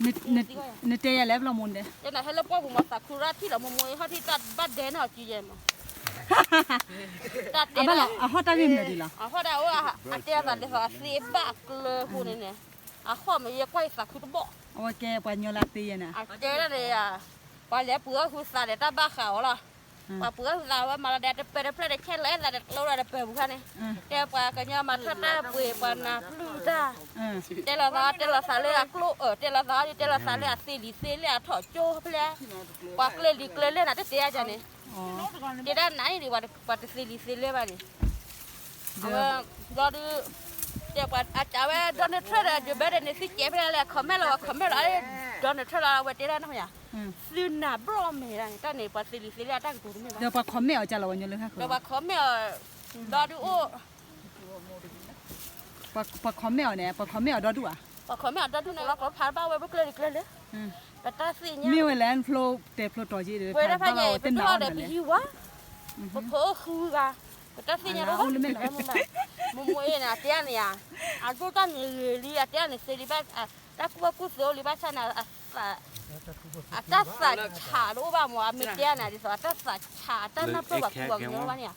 နတဲယၤလဲၣ်ဘျီမိၢ်ဒဲး, ယနဟဲလၢပှၢ်ပူၤမး သးခုရၣ်ထံၣ်လီၤ မိၢ်မိၢ်အဟီၣ်ထံၣ်တၢ်ဘၣ်ဒဲန့ၣ်အီၤကံယဲမး, တၢ်တဲအဘၣ်လီၤ အဟီၣ်တၢ်ဂ့ၢ်မနုၤဒံးလီၤ, အဟီၣ်ဒၣ်အိၣ် အတဲအသးဒ်သိးအသ့ဘၣ်အကျၢၤအဃိန့ၣ်န့ၣ်, အဟီၣ်မ့ၢ်ယဲကွၢ်ယသးခုတဘီၣ်, အဝဲကဲပှၤညီလၢအသ့ယဲန့ၣ်, အတဲဒၣ်န့ၣ်ယၤ, ပှၤလဲၤပှ့ၤအီၣ်ဃုသးဒီးတၢ်ဘၣ်ဃးအီၤလီၤ, ပှၤပှ့ၤအီၣ်ဃုသးဝဲမၤလီၤဒဲးတပၢၤတဖျၢၣ်တဆဲးလီၤအဲၣ်သးတကျိဒီးတပၢၤပူၤခါန့ၣ်, တဲပှၤကညီမၤထၢၣ်တၢ်ပှ့ၤပှၤနၢ်ပျုၢ်တၢ် တဲလီၤသး တဲလီၤသးလၢအကျိအၢၣ် တဲလီၤသး တဲလီၤသးလၢအသ့လံာ်သ့လဲၢ်အထီၣ်ကၠိဖဲလဲၣ်, ပှၤကျဲလံာ်ကျဲလဲၢ်နၤတတဲအါန့ၣ်, တဲဒၣ်နၤအံၤဒံး ပှၤတသ့လံာ်သ့လဲၢ်ဘၣ်န့ၣ်, အဝဲ, ဘျီဒုး, တဲပှၤအဝဲ Donald Trump ဒီး Joe Biden န့ၣ် သုကဲဖဲလဲၣ် comment လီၤ comment လီၤ Donald Trump လီၤ အဝဲတဲဒၣ်နီၢ်ယၤ, သုနၢ်ဘျီၣ်မဲာ်ဒၣ်န့ၣ် တၢ်န့ၣ်ပှၤသ့လံာ်သ့လဲၢ်အတၢ်ကတိၤတမ့ၢ်ဘၣ်, ဒီးပှၤ comment အီၤကလီၤဝဲညိလၢခါဃၢၤ, ဒီးပှၤ comment အီၤ, ဘျီဒုးအိၣ် ပှၤ comment အီၤန့ၣ် ပှၤ comment အီၤဒီဒူၣ်ဧါ, ပှၤ comment အီၤဒီဒူၣ်န့ၣ် လီၤကျိဖးဘၣ်ဝဲပကျဲလံာ်ကျဲလဲၢ်, ပတၢ်သ့ၣ်ညါ, မ့ၢ်ဝဲလဲၣ် ဖျိတဲဖျိတီၤက့ၤဒီး ပဝဲဒၣ်ဖဲညါ ပတၢ်အီၣ်ဒီးပဟံးဝါ, ပဖိအိၣ်ဃုဂၤ, ပတၢ်သ့ၣ်ညါတအိၣ်ဘၣ်, မိၢ်မိၢ်အ့ၣ်န့ၣ် အတဲန့ၣ်ဧါ, အဒိၣ်တၢ်န့ၣ်ဂ့ၤလံ အတဲန့ၣ်သ့လံဘၣ်, တၢ်ကူၣ်ဘၣ်ကူၣ်သ့အိၣ်လံဘၣ်ဆၣ်န့ၣ် အတၢ်သးဆးတအိၣ်ဘၣ်မး အမ့ၢ်တဲန့ၣ် ဒ်သိး အတၢ်သးဆး အတၢ်နၢ်ပၢၢ်ဘၣ်ကူၣ်ဘၣ်ကညီဘၣ်န့ၣ်ဧါ,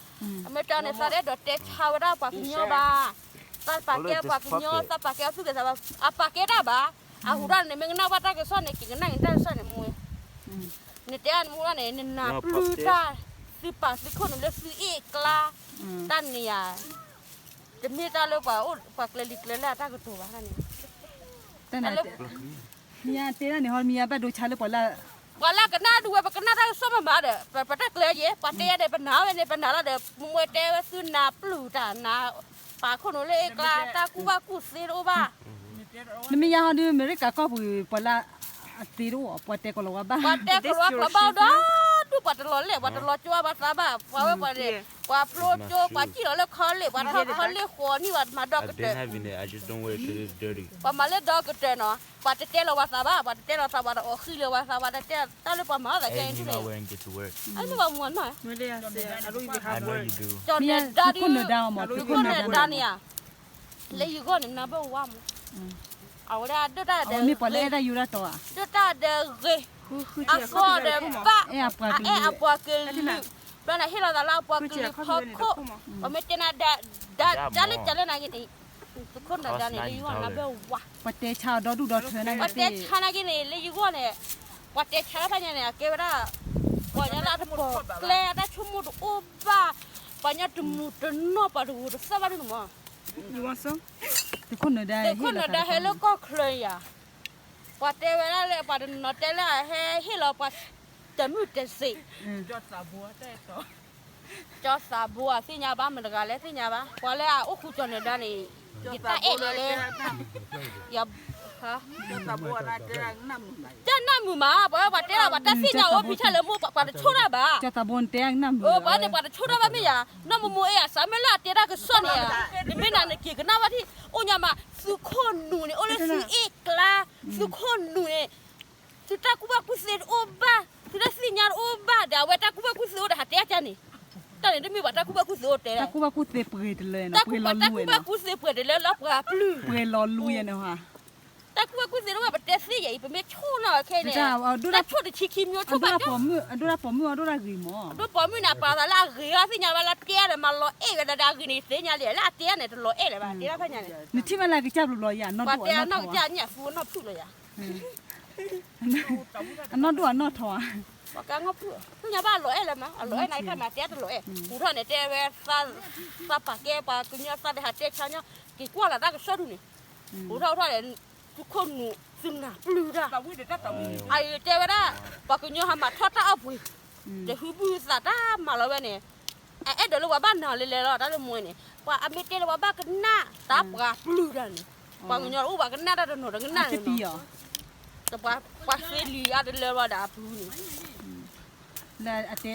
အမ့ၢ်တဲန့ၣ် သးဒဲဒီးတဲဆါဝဲဒၣ်ပှၤကညီဘၣ်, သးပာ်ကဲပှၤကညီ သးပာ်ကဲအသူၣ်ကဲသးဘၣ် အပာ်ကဲတၢ်ဘၣ်, အဟူးထီၣ်န့ၣ် မ့ၢ်ကနၣ်ဘၣ်တၢ်ကစီၣ်န့ၣ် က့ၤကနၣ်က့ၤတၢ်ကစီၣ်န့ၣ် မိၢ်, နတဲအါနမိၢ်န့ၣ် နနၢ်ပျုၢ်တၢ်, သုပာ်သုခိၣ်နူာ်လၢသုအ့ၣ်ကျါ, တၢ်န့ၣ်ဧါ တမ့ၢ်တၢ်လၢပှၤအိၣ် ပှၤကျဲလံာ်ကျဲလဲၢ်အတၢ်ကတိၤဘၣ်န့ၣ်, တၢ်လၢ မ့ၢ်ယတဲဒၣ်န့ၣ် ဟီမ့ၢ်ယဘၣ်ဒိဆါလၢပှၤလၢ ပှၤလၢကနၣ်ဒုးဝဲ ပကနၣ်တၢ်ကစီၣ်မၤမၤဒီး ပတၢ်ကျဲၤယဲ ပှၤတဲယဲဒီး ပနာ်ဝဲန့ၣ် ပနာ်လီၤဒီး မ့ၢ်တဲဝဲသုနၢ်ပျုၢ်တၢ်နၢ် ပာ်ခိၣ်နူာ်လၢအ့ၣ်ကျါ တၢ်ကူၣ်ဘၣ်ကူၣ်သ့တအိၣ်ဘၣ် နမ့ၢ်ယါဟီဒုး အမဲရကၤကီၢ်ပူၤ ပှၤလၢအသ့တအိၣ် ပှၤတဲကလီၤဝါဘၣ် ပှၤတဲကလီၤဝါကလီၤဘၣ်ဒီး ဒုးပှၤတလီၤလဲၣ် ပှၤတလီၤကၠိဘၣ်သးဘၣ် ပှၤဝဲပှၤန့ၣ် ပှၤဖျိကၠိ ပှၤစံၣ်လီၤလၢခီလ့ၣ် ပှၤထီၣ်ခီလ့ၣ်ဃီၤနံၣ် ပှၤမၤဒီကတၢၢ် ပှၤမၤလၢဒီကတၢၢ်နီၤ ပှၤတတဲလီၤဝဲသးဘၣ် ပှၤတတဲလီၤသး ပှၤတအီၣ်ဃံလၢၤဝဲသး ပှၤတတဲတၢ်လၢပှၤမၤအီၣ်သးခဲအံၤန့ၣ် အန့ၣ်ပှၤမၤနီၤ ကၠီၤနဒါဒုး သုးခိၣ်နဒါန့ၣ်ဧါ လၢယဂီၢ်န့ၣ် နၢ်ပၢၢ်ဝါမး အဝဲဒၣ်ဒိၣ်တၢ်ဒီး မ့ၢ်ပှၤလၢအဲၣ်တၢ်ယူၤတၢ်တီၤဧါ ဒိၣ်တၢ်ဒီးဂ့ၤ အဃီဒီးဘၣ် အအဲၣ်အပှၤကလုာ် ဘျီန့ၣ်ဟ့ၣ်လီၤသးလၢအပှၤကလုာ်ဖီခိၣ် ပှၤမ့ၢ်တဲနၤ ဒ်လၢကလဲၣ်နာ်က့န့ၣ် သုးခိၣ်နဒါန့ၣ် လၢယဂီၢ်နၢ်ပၢၢ်ဝါ ပှၤတဲဆါအီၤဒီဒူၣ်ဒီထၢနာ်က့ ပှၤတဲဆါနာ်က့န့ၣ် လၢယဂီၢ်န့ၣ် ပှၤတဲဆါတၢ်ဖဲညါန့ၣ် အကဲဝဲဒၣ် ပှၤညီလၢအတပိာ်ကျဲ အတၢ်ဆိကမိၣ်တအိၣ်ဘၣ် ပှၤညီတမုာ်တနီၢ် ပှၤတဂုာ်တသီၣ်ဘၣ်န့ၣ်မး သုးခိၣ်နဒါ သုးခိၣ်နဒါဟဲလၢကီၢ်ချၢယၤ ပှၤတဲဝဲဒၣ်လၢ ပှၤတနီၤတဲလၢအဟဲဟ့ၣ်လီၤပှၤတမုာ်တစ့း ကၠီသးဘိအသ့ၣ်ညါဘၣ် မတဂၤလဲၣ်သ့ၣ်ညါဘၣ် ပှၤလၢအအိၣ်ဃူကၠီၤနဒါန့ၣ် ယတၢ်အဲၣ်လၢလဲၣ် ယ တၢ်နၢ်မုာ်မး ပှၤဝဲပှၤတဲလီၤ ပှၤတၢ်သ့ၣ်ညါအိၣ်ဖံဆၣ်လၢမိၢ် ပှၤတဆိၣ်တၢ်ဘၣ် ပှၤန့ၣ်ပှၤတဆိၣ်တၢ်ဘၣ်မ့ၢ်ယၤ နီၢ်မိၢ်မိၢ်အ့ၣ် အစးမ့ၢ်လၢအတဲတၢ်ကစီၣ်န့ၣ် နမ့ၢ်နၤနက့ၤကနၣ်ဘၣ်ထံၣ် အိၣ်ညါမး သုးခိၣ်နူာ်န့ၣ် အိၣ်လၢသုအ့ၣ်ကျါ သုးခိၣ်နူာ်န့ၣ် သုတၢ်ကူၣ်ဘၣ်ကူၣ်သ့တအိၣ်ဘၣ် သုတၢ်သ့ၣ်ညါတအိၣ်ဘၣ်ဒီး အဝဲတၢ်ကူၣ်ဘၣ်ကူၣ်သ့အိၣ်ဒီးဟးတဲအါကန့ၣ် တၢ်န့ၣ်တမ့ၢ်ဘၣ်တၢ်ကူၣ်ဘၣ်ကူၣ်သ့အိၣ်တဲ တၢ်ကူၣ်ဘၣ်ကူၣ်သ့ပှဲၤတလၢ တၢ်ကူၣ်ဘၣ်ကူၣ်သ့ပှဲၤတလၢလၢပှၤပျုၢ် ပှဲၤလီၤလူယဲန့ၣ် တၢ်ကူၣ်ဘၣ်ကူၣ်သ့တအိၣ်ဘၣ် ပတဲသ့ယဲအံၤ ပမ့ၢ်ဆိၣ်နီၢ်ခဲအံၤန့ၣ် တၢ်ဆိၣ်တဆံခံမျိုးဆိၣ်ဘၣ် အဒိၣ်တၢ်ပိာ်မုၣ်အဒိၣ်တၢ်ဂ့ၤမး ဒိၣ်ပိာ်မုၣ်န့ၣ် အပာ်သးလၢအဂ့ၤအီၤသ့ၣ်ညါဘၣ်လၢတဲဒီးမၤလီၤအဲၣ်ဝဲဒၣ်ဒီးအဂ့ၤန့ၣ်သ့ၣ်ညါလံ လၢအတဲန့ၣ်တလီၤအဲၣ်လၢၤဘၣ် တဲဒၣ်ဖဲညါန့ၣ် နထံၣ်မ့ၢ်လၢကစၢ်ဘျီဘျီယၤ ပှၤတဲအနီၢ်ကစၢ်ညၣ်သူအနီၢ်ဖုၣ်လီၤယၤ အနီၢ်ဒိၣ်အနီၢ်ထီၣ်ဧါ ပှၤကညီဖုၣ် သ့ၣ်ညါဘၣ်အလီၤအဲၣ်လၢၤမး အလီၤအဲၣ်နာ်က့တၢ်မၤတဲတလီၤအဲၣ် ဟူထီၣ်န့ၣ်တဲဝဲ သးပာ်ကဲပှၤကညီသးတဟးတဲဆါညီ က့ၤကွၢ်လီၤတၢ်ကစီၣ်ဒုးန့ၣ် ဟူထီၣ်ဟူထီၣ်န့ၣ် သုးခိၣ်နူာ်သုနၢ်ပျုၢ်တၢ် အအံၤတဲဝဲဒၣ် ပှၤကညီဟးမၤထီၣ်တၢ်အီၣ်ပှ့ၤ တဟူဘုသးတၢ်မၤလီၤဝဲန့ၣ် အအဲၣ်ဒိးလၢပှၤဘၣ်နၤလဲၤလဲၤလီၤ တၢ်လၢမိၢ်န့ၣ် ပှၤအမ့ၢ်တဲလၢပှၤဘၣ်ကနၣ် တၢ်ပှၤပျုၢ်တၢ်န့ၣ် ပှၤကညီအိၣ်ပှၤကနၣ်တၢ်တနီၤတကနၣ်န့ၣ် ပှၤသ့လံၤအါတလၢဝဲဒၣ်အပူၤန့ၣ် အတ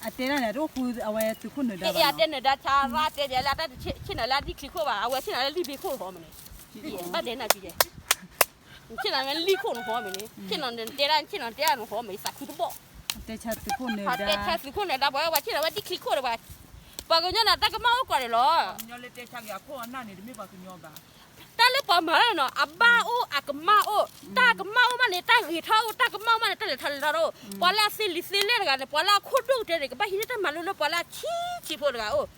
ဲဒၣ်န့ၣ် တအိၣ်ဃူအဝဲသုးခိၣ်နၢၤဒါဘၣ် အတဲနၢၤဒါဆါရၣ်တဲယၤလၢအတၢ်တဆ့ၣ်နီၤလၢ အဒံၣ်ချံခိၣ်ဘၣ် အဝဲဆ့ၣ်နီၤလၢအဒံၣ်ဘ့ၣ်ခိၣ်ဟီမ့ၢ်န့ၣ် ဘၣ်ဒဲနၤကံယဲ ဆ့ၣ်နီၤလၢလံၣ်ခိၣ်န့ၣ်ဟီမ့ၢ်န့ၣ် ဆ့ၣ်နီၤတဲဒၣ် ဆ့ၣ်နီၤတဲဒၣ်န့ၣ်ဟီမ့ၢ် သးခုတဘီၣ် တဲဆါသုးခိၣ်နၢၤဒါ ပှၤဝဲဆ့ၣ်နီၤဝဲဒံၣ်ချံခိၣ်ဒီး ပှၤကညီန့ၣ် တၢ်ကမၣ်အိၣ်ကီးန့ၣ်လီၤ တၢ် လၢပှၤမၤတၢ်နီၤ အဘၣ်အိၣ်အကမၣ်အိၣ်, တၢ်ကမၣ်အိၣ်မးန့ၣ် တၢ်ဂ့ၤထီၣ်အိၣ်, တၢ်ကမၣ်အိၣ်မးန့ၣ် တၢ်လဲၤထီၣ်လဲၤထီၣ်တအိၣ်, ပှၤလၢအသ့လံာ်သ့လဲၢ်တဂၤန့ၣ် ပှၤလၢအခိၣ်ဒိၣ်ကတၢၢ်န့ၣ် ကဘၣ်ဟံးန့ၢ်တၢ်မၤလိလၢပှၤလၢအဆံးဆံးဖိတဂၤအိၣ်. ဒ်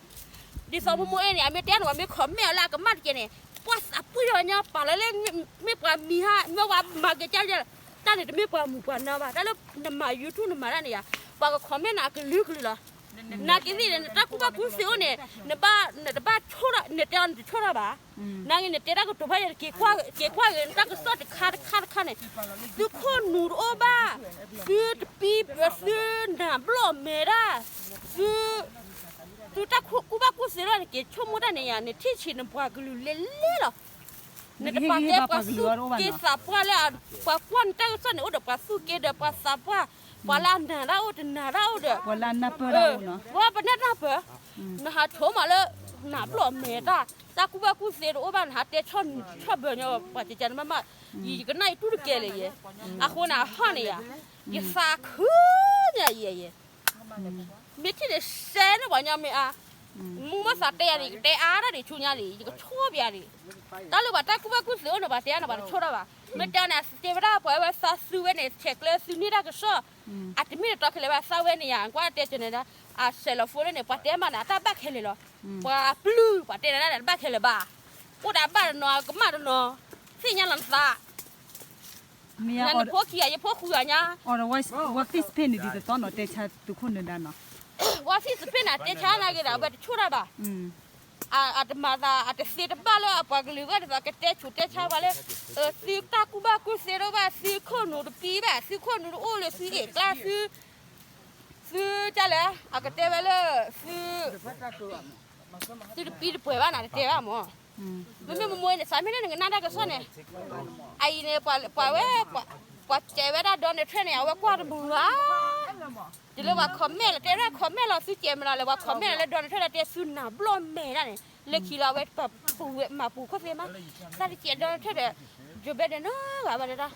သိးမိၢ်မိၢ်အဲၣ်န့ၣ် အမ့ၢ်တဲန့ၣ် ပှၤမ့ၢ် comment လၢအကမၣ်တက့ၢ်န့ၣ် ပှၤသးပှံၢ်အီၤညါ ပာ်လီၤလၢ မ့ၢ်ပှၤမံၤဟါ မ့ၢ်ပှၤမၤက့ၤကၢ် တၢ်န့ၣ် တမ့ၢ်ပှၤမုာ်ပှၤနီဘၣ်. တၢ်လၢနမၤ YouTube နမၤတၢ်န့ၣ်ယါ ပှၤက comment နၤအကလုာ်ကလုာ်လီၤ. နာ်က့သ့ၣ်န့ၣ် နတၢ်ကူၣ်ဘၣ်ကူၣ်သ့အိၣ်န့ၣ် နဘၣ် နတဘၣ်ဆိၣ်ထီၣ် နတဲအီၤနတဆိၣ်ထီၣ်ဘၣ်. နာ်က့ နတဲတၢ်ကတိၤဖးယဲၢ် က့ၤကွၢ်ဂ့ၤ နတၢ်ကစီၣ်တခါတခါတခါန့ၣ် သုခိၣ်နူာ်တအိၣ်ဘၣ်, သုတပံ သုနၢ်ဘျီၣ်မဲာ်တၢ်, သု သုတၢ်ကူၣ်ဘၣ်ကူၣ်သ့လီၤန့ၣ် က့ၤဆိကမိၣ်တၢ်န့ၣ်ယါ နထံၣ်ဆံးနပှၤကလုာ်လဲၤလဲၤလီၤ. နတပာ်ကဲပှၤသူၣ်က့သးပှၢ်လၢ ပှၤကွၢ်နတၢ်ကစီၣ်န့ၣ် အိၣ်ဒီးပှၤသူၣ်က့ဒီးပှၤသးပှၢ်, ပှၤလၢအနၢ်တၢ်အိၣ်တနၢ်တၢ်အိၣ်ဒီး ပှၤလၢအနၢ်ပၢၢ်တၢ်အိၣ်နီၤ, ပှၤပနၢ်တၢ်ပၢၢ်, နဟးဆိကမိၣ်လၢ နၢ်ဘျီၣ်မဲာ်တၢ်, တၢ်ကူၣ်ဘၣ်ကူၣ်သ့တအိၣ်ဘၣ် နဟးတဲဆီၣ်ဘၢညီ ပှၤကကနမၣ်မၣ်, ယကနၣ်ယတူၢ်တကဲလၢၤယဲ, အဃိန့ၣ် အဟီၣ်န့ၣ်ယါ, ယသးခုညါယဲယဲ မ့ၢ်ထံၣ်န့ၣ် ရှဲန့ၢ်ပှၤညီမ့ၢ်အါ, မုၢ်မ့ၢ်သးတဲယၤန့ၣ် ယကတဲအါတၢ်ဒံးဆူညါလံ ယကဆိၣ်ပယၤဒံး, တၢ်လၢပှၤတၢ်ကူၣ်ဘၣ်ကူၣ်သ့အိၣ်န့ၣ် ပှၤတဲအါန့ၣ် ပှၤတဆိၣ်ထီၣ်ဘၣ်, မ့ၢ်တဲန့ၣ် တဲဝဲဒၣ်ပှၤဝဲသးသူဝဲန့ၣ် ဆဲးကျၢသုန့ၢ်တၢ်ကစီၣ်, အတမ့ၢ်တတီခဲလၢာ်ဘၣ် သးဝဲန့ၣ်ယါ ကွၢ်တဲကန့ၣ်ဒၣ်, အဆဲးလီၤဖိလၢန့ၣ် ပှၤတဲမးန့ၣ် အတၢ်ဘၣ်ခဲလၢာ်လီၤ, ပှၤပျုၢ် ပှၤတဲဒၣ်တၢ်တဘၣ်ခဲလၢာ်ဘၣ်, အိၣ်ဒီးအဘၣ်တနီၤ ကမၣ်တနီၤ, သ့ၣ်ညါလီၤနသး မ့ၢ်နဖိခံဂၤ ယဖိဃုဂၤညါ, ဝဲသ့ၣ်စပ့ၢ်န့ၣ်ဒ်သိးသိးနီၤ တဲဆါသုးခိၣ်နၢၤဒါနီၤ, ဝဲသ့ၣ်စပ့ၢ်န့ၣ် တဲဆါနာ်က့ဒီး အဝဲတဆိၣ်တၢ်ဘၣ်, အတမၤသး အတသ့တဘၣ်လၢအပှၤကလုာ်ဂၤဒ်သိး ကတဲဆူးတဲဆါပှၤလၢ သုတၢ်ကူၣ်ဘၣ်ကူၣ်သ့တအိၣ်ဘၣ် သုခိၣ်နူာ်တပံဘၣ် သုခိၣ်နူာ်တအိၣ်လၢသုအ့ၣ်ကျါ သု သုကလဲၣ် အကတဲဝဲလၢ သု သုတပံတပှဲၤဘၣ်နၤ တတဲဘၣ်မၢ်, မ့မ့ၢ်မိၢ်မိၢ်န့ၣ် သးမ့ၢ်န့ၣ် နကနၣ်တၢ်ကစီၣ်န့ၣ်, အအံၤန့ၣ် ပှၤဝဲ ပှၤစဲးဝဲဒၣ် Donald Trump န့ၣ် အဝဲကွၢ်တမုာ်ဘၣ်, တုၤလၢပှၤ comment လီၤ တဲဒၣ် comment လီၤ သုစဲးမးလီၤလဲၣ် ပှၤ comment လီၤလၢ Donald Trump ဒီးတဲသုနၢ်ဘျီၣ်မဲာ်ဒၣ်န့ၣ် လၢခံလီၤ အဝဲပပူၤဝဲမၤပူၤခိၣ်သ့မး, တၢ်တစဲး Donald Trump ဒီး Joe Biden နီၢ်ဂၤဘၣ်ဒၣ်, သ့